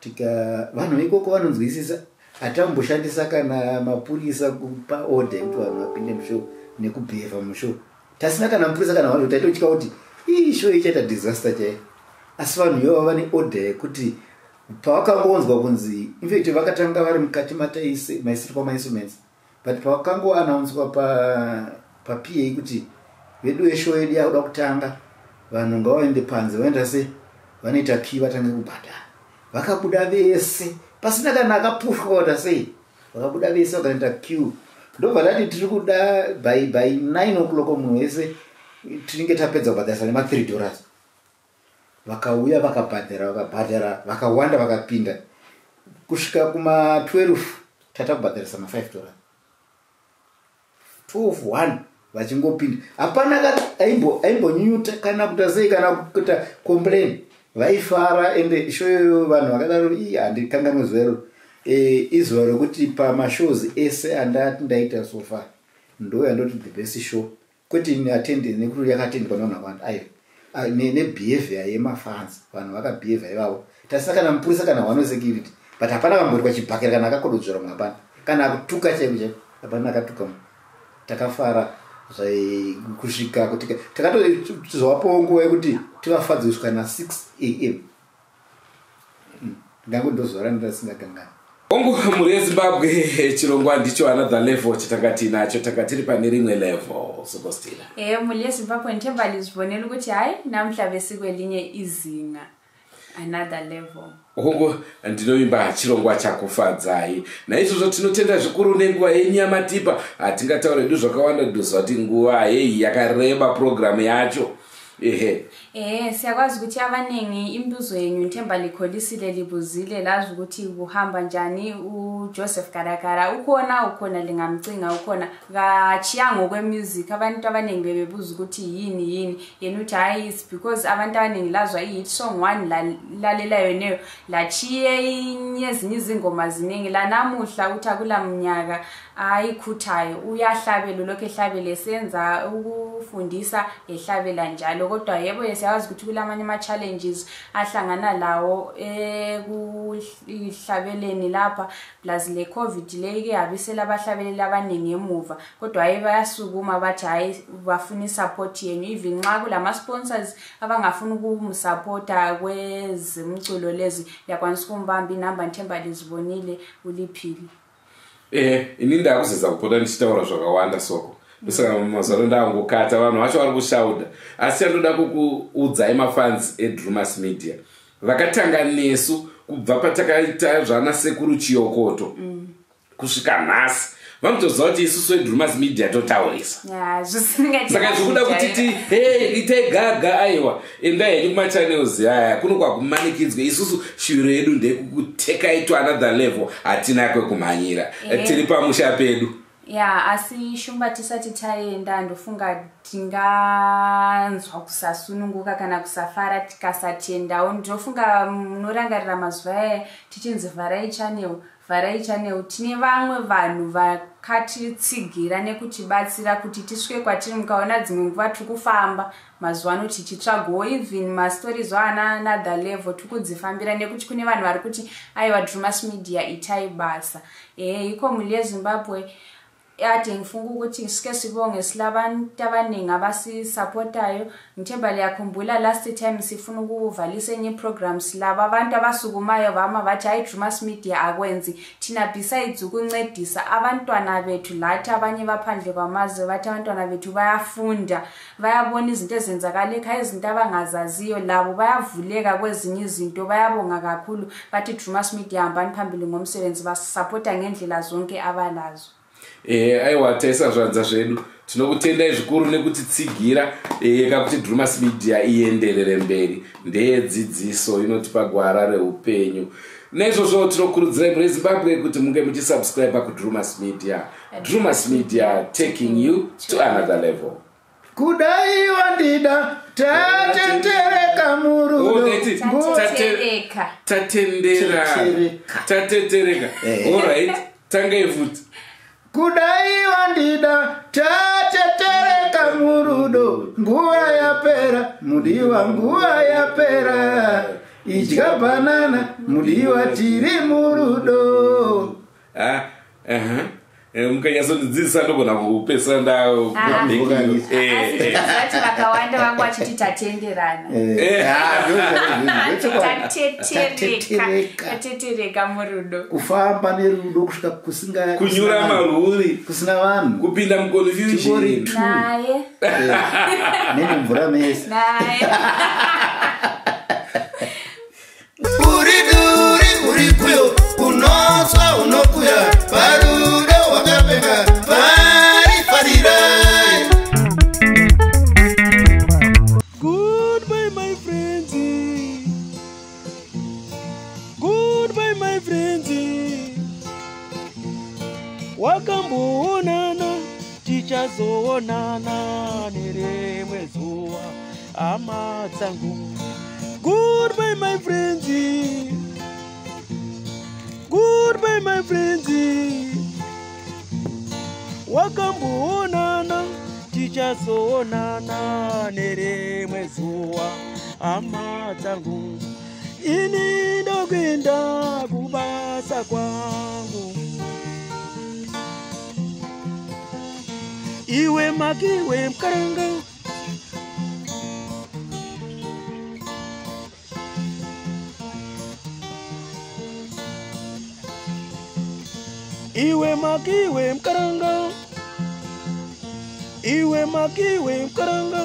tika vanhu ikoko vanonzwisisa. Hatamboshandisa kana mapurisa kupa order yekuti vanhu vapinde mushow nekubhevha mushow, tasina kana mupurisa kana vanhu. Taitotya kuti ii show ichaita disaster chaiyo. Asi vanhu ivavo vane order yekuti pavakangonzwa kunzi, infact vakatanga vari mukati maisirwa mainstruments, but pavakangoannouncwa paPA kuti vedu veshow yedu yakuda kutanga, vanhu ngavaende panze, vaenda se vanoita queue, vatange kubhadhara. Vakabuda vese pasina kana akapushwa kuita sei. Vakabuda vese vakaenda queue. Ndobva tati tiri kuda by 9 o'clock munhu wese tinenge tapedza kubhadharisa nema$3. Vakauya, vakabhadhara, vakabhadhara, vakawanda vakapinda. Kusvika kuma12 tata kubhadharisa ma$5. 12 1 vachingopinda, hapana aimbonyuta kana kuita sei kana kuita complain. Vaifara. Ende show yoyo vanhu vakadaro, ii, handikanganwe zuva iro. Izuva rekuti pamashows ese andati ndaita so far, ndo yandoti the best show, kwete attendance nekuti yakatendwa nevanhu vakawanda, aiwa, nebehavior yemafans. Vanhu vakabehavha ivavo. Tasina kana mupurisa kana one security, but hapana kamboitwa chibhakera kana akakododzvera mumwe, hapana kana akutuka chaiko chaiko, hapana akatuka mumwe. Takafara kusvika kuti takatozovapowo nguva yekuti tivafadze kusvika na6 am. Ngango ndozuva randasingakangani. Hongu, mhuri yeZimbabwe, chirongwa ndicho Another Level chatanga tiinacho. Tanga tiri pane rimwe level, Sokostina. Mhuri yeZimbabwe, ngithemba lizibonela ukuthi hayi, namhla besikwelinye izinga, another level. Hongu, ndinovimba chirongwa chakufadzai. Naizvozvo tinotenda zvikuru nenguva yenyu yamatipa. Hatingataura hedu zvakawanda, ndoziva kuti nguva hei yakareba purogiramu yacho, ehe. Siyakwazi ukuthi abaningi imibuzo yenyu ngithemba likholisile, libuzile, lazi ukuthi kuhamba njani. uJoseph Garakara ukhona, ukhona, lingamcinga, ukhona, kachiya ngokwemusic. Abantu abaningi bebebuza ukuthi yini yini yena, uthi hayi, it's because abantu abaningi lazwa i-hit song one, lalela yoneyo, lachiye ezinye izingoma ziningi. Lanamuhla uthi akula mnyaka ayikhuthayo, uyahlabela, lokhu ehlabele, senza ukufundisa, ehlabela njalo. Kodwa yebo, siyawazi ukuthi kulamanye ama-challenges ahlangana lawo ekuhlabeleni lapha, plus le COVID le ike yabisela abahlabeleli abaningi emuva. Kodwa hayi, bayasukuma, bathi hayi, bafuna isupport yenu, even nxa kulama-sponsors abangafuna ukumsupporta kwezemculo lezi, liyakwanisa ukumbamba. Inamba ngithemba lizibonile, uliphile. Ini ndakuzeza kupota ndichitaura zvakawanda, Soko. Ndosaka mazuva ano ndangokata, vanhu vacho vari kushauda. Asi chandoda kukuudzai, mafans eDrumas Media vakatanga nesu kubva patakaita zvana Sekuru Chiyokoto kusvika nhasi, vanotoziva kuti isusu eDrumas Media totaurisa. Saka zvikuda kuti ti hey, itai gaga, aiwa, endai henyu kumachannels aya, kuno kwakumanikidzwe. Isusu shuviro yedu ndeyekukutekai to another level. Hatina kwekumhanyira, tiri pamusha pedu. Ya, asi Shumba, tisati taenda, ndofunga tinganzwa kusasununguka kana kusafara tikasatendawo. Ndofunga munorangarira mazuva aya tichinzi vharai channel, vharai channel. Tine vamwe vanhu vakatitsigira nekutibatsira kuti tisvike kwatiri. Mukaona dzimwe nguva tiri kufamba mazuva ano tichitsvagawo even mastories ana Another Level, tiri kudzifambira nekuti kune vanhu vari kuti aiwa, Drumas Media, itai basa. Ehe, yikho mhuri yeZimbabwe, ade ngifunga ukuthi sike sibonge, silabantu abaningi abasisupportayo. Ngithemba liyakhumbula last time sifuna ukuvalisa enye iprogram, silaba abantu abasukumayo bama bathi hayi, Drumas Media akwenzi. Thina besides ukuncedisa abantwana bethu, lathi abanye baphandle kwamazwe bathi abantwana bethu bayafunda, bayabona izinto ezenzakala ekhaya, izinto abangazaziyo, labo bayavuleka kwezinye izinto. Bayabonga kakhulu, bathi Drumas Media, hambani phambili ngomsebenzi. Basupporta ngendlela zonke abalazo. Aiwa, taisa zvanza zvedu. Tinokutendai zvikuru nekutitsigira kakuti Drumas Media ienderere mberi. Ndeyedzidziso, inotipa gwara reupenyu. Naizvozvo tinokurudzirai mune Zimbabwe kuti munge muchisubscribe kuDrumas Media. Drumas Media, taking you to another level. Kudai wandida, tatetereka murudo. Oh, ndeti. Tatetereka. Tatendera. Tetereka. Tatetereka. Alright, tangai futi. Kudai wandida, tatetereka murudo. Nguva yapera, mudiwa, nguva yapera. Idya bhanana, mudiwa, tiri murudo. Ah, aha. Mukanyatsondidzidzisa ndogona kupedzisira Ah. Vocalist. Asi tinoziva kuti vakawanda vangu vachiti tatenderana. Tatetereka. Tatetereka, tatetereka murudo. Kufamba nerudo kusvika kusinga Kunyura kusina vanhu. maruri. Kusina vanhu. Kupinda Tingori muconfusion. two. Naye. Nemumvura mese. Naye. Uri duri uri kuyo unotswa unokuya parudo wakapenga parifarirai. Goodbye, my friends. Goodbye, my friends. Wakamboonana, tichazoonana nerimwe zuva, hama dzangu. Goodbye, my friends. Goodbye, my friends. Wakamboonana, tichazoonana nerimwe zuva, hama dzangu. Ini ndokuenda kubasa kwangu. Iwe makiwe mukaranga. Iwe makiwe mukaranga. Iwe makiwe mukaranga.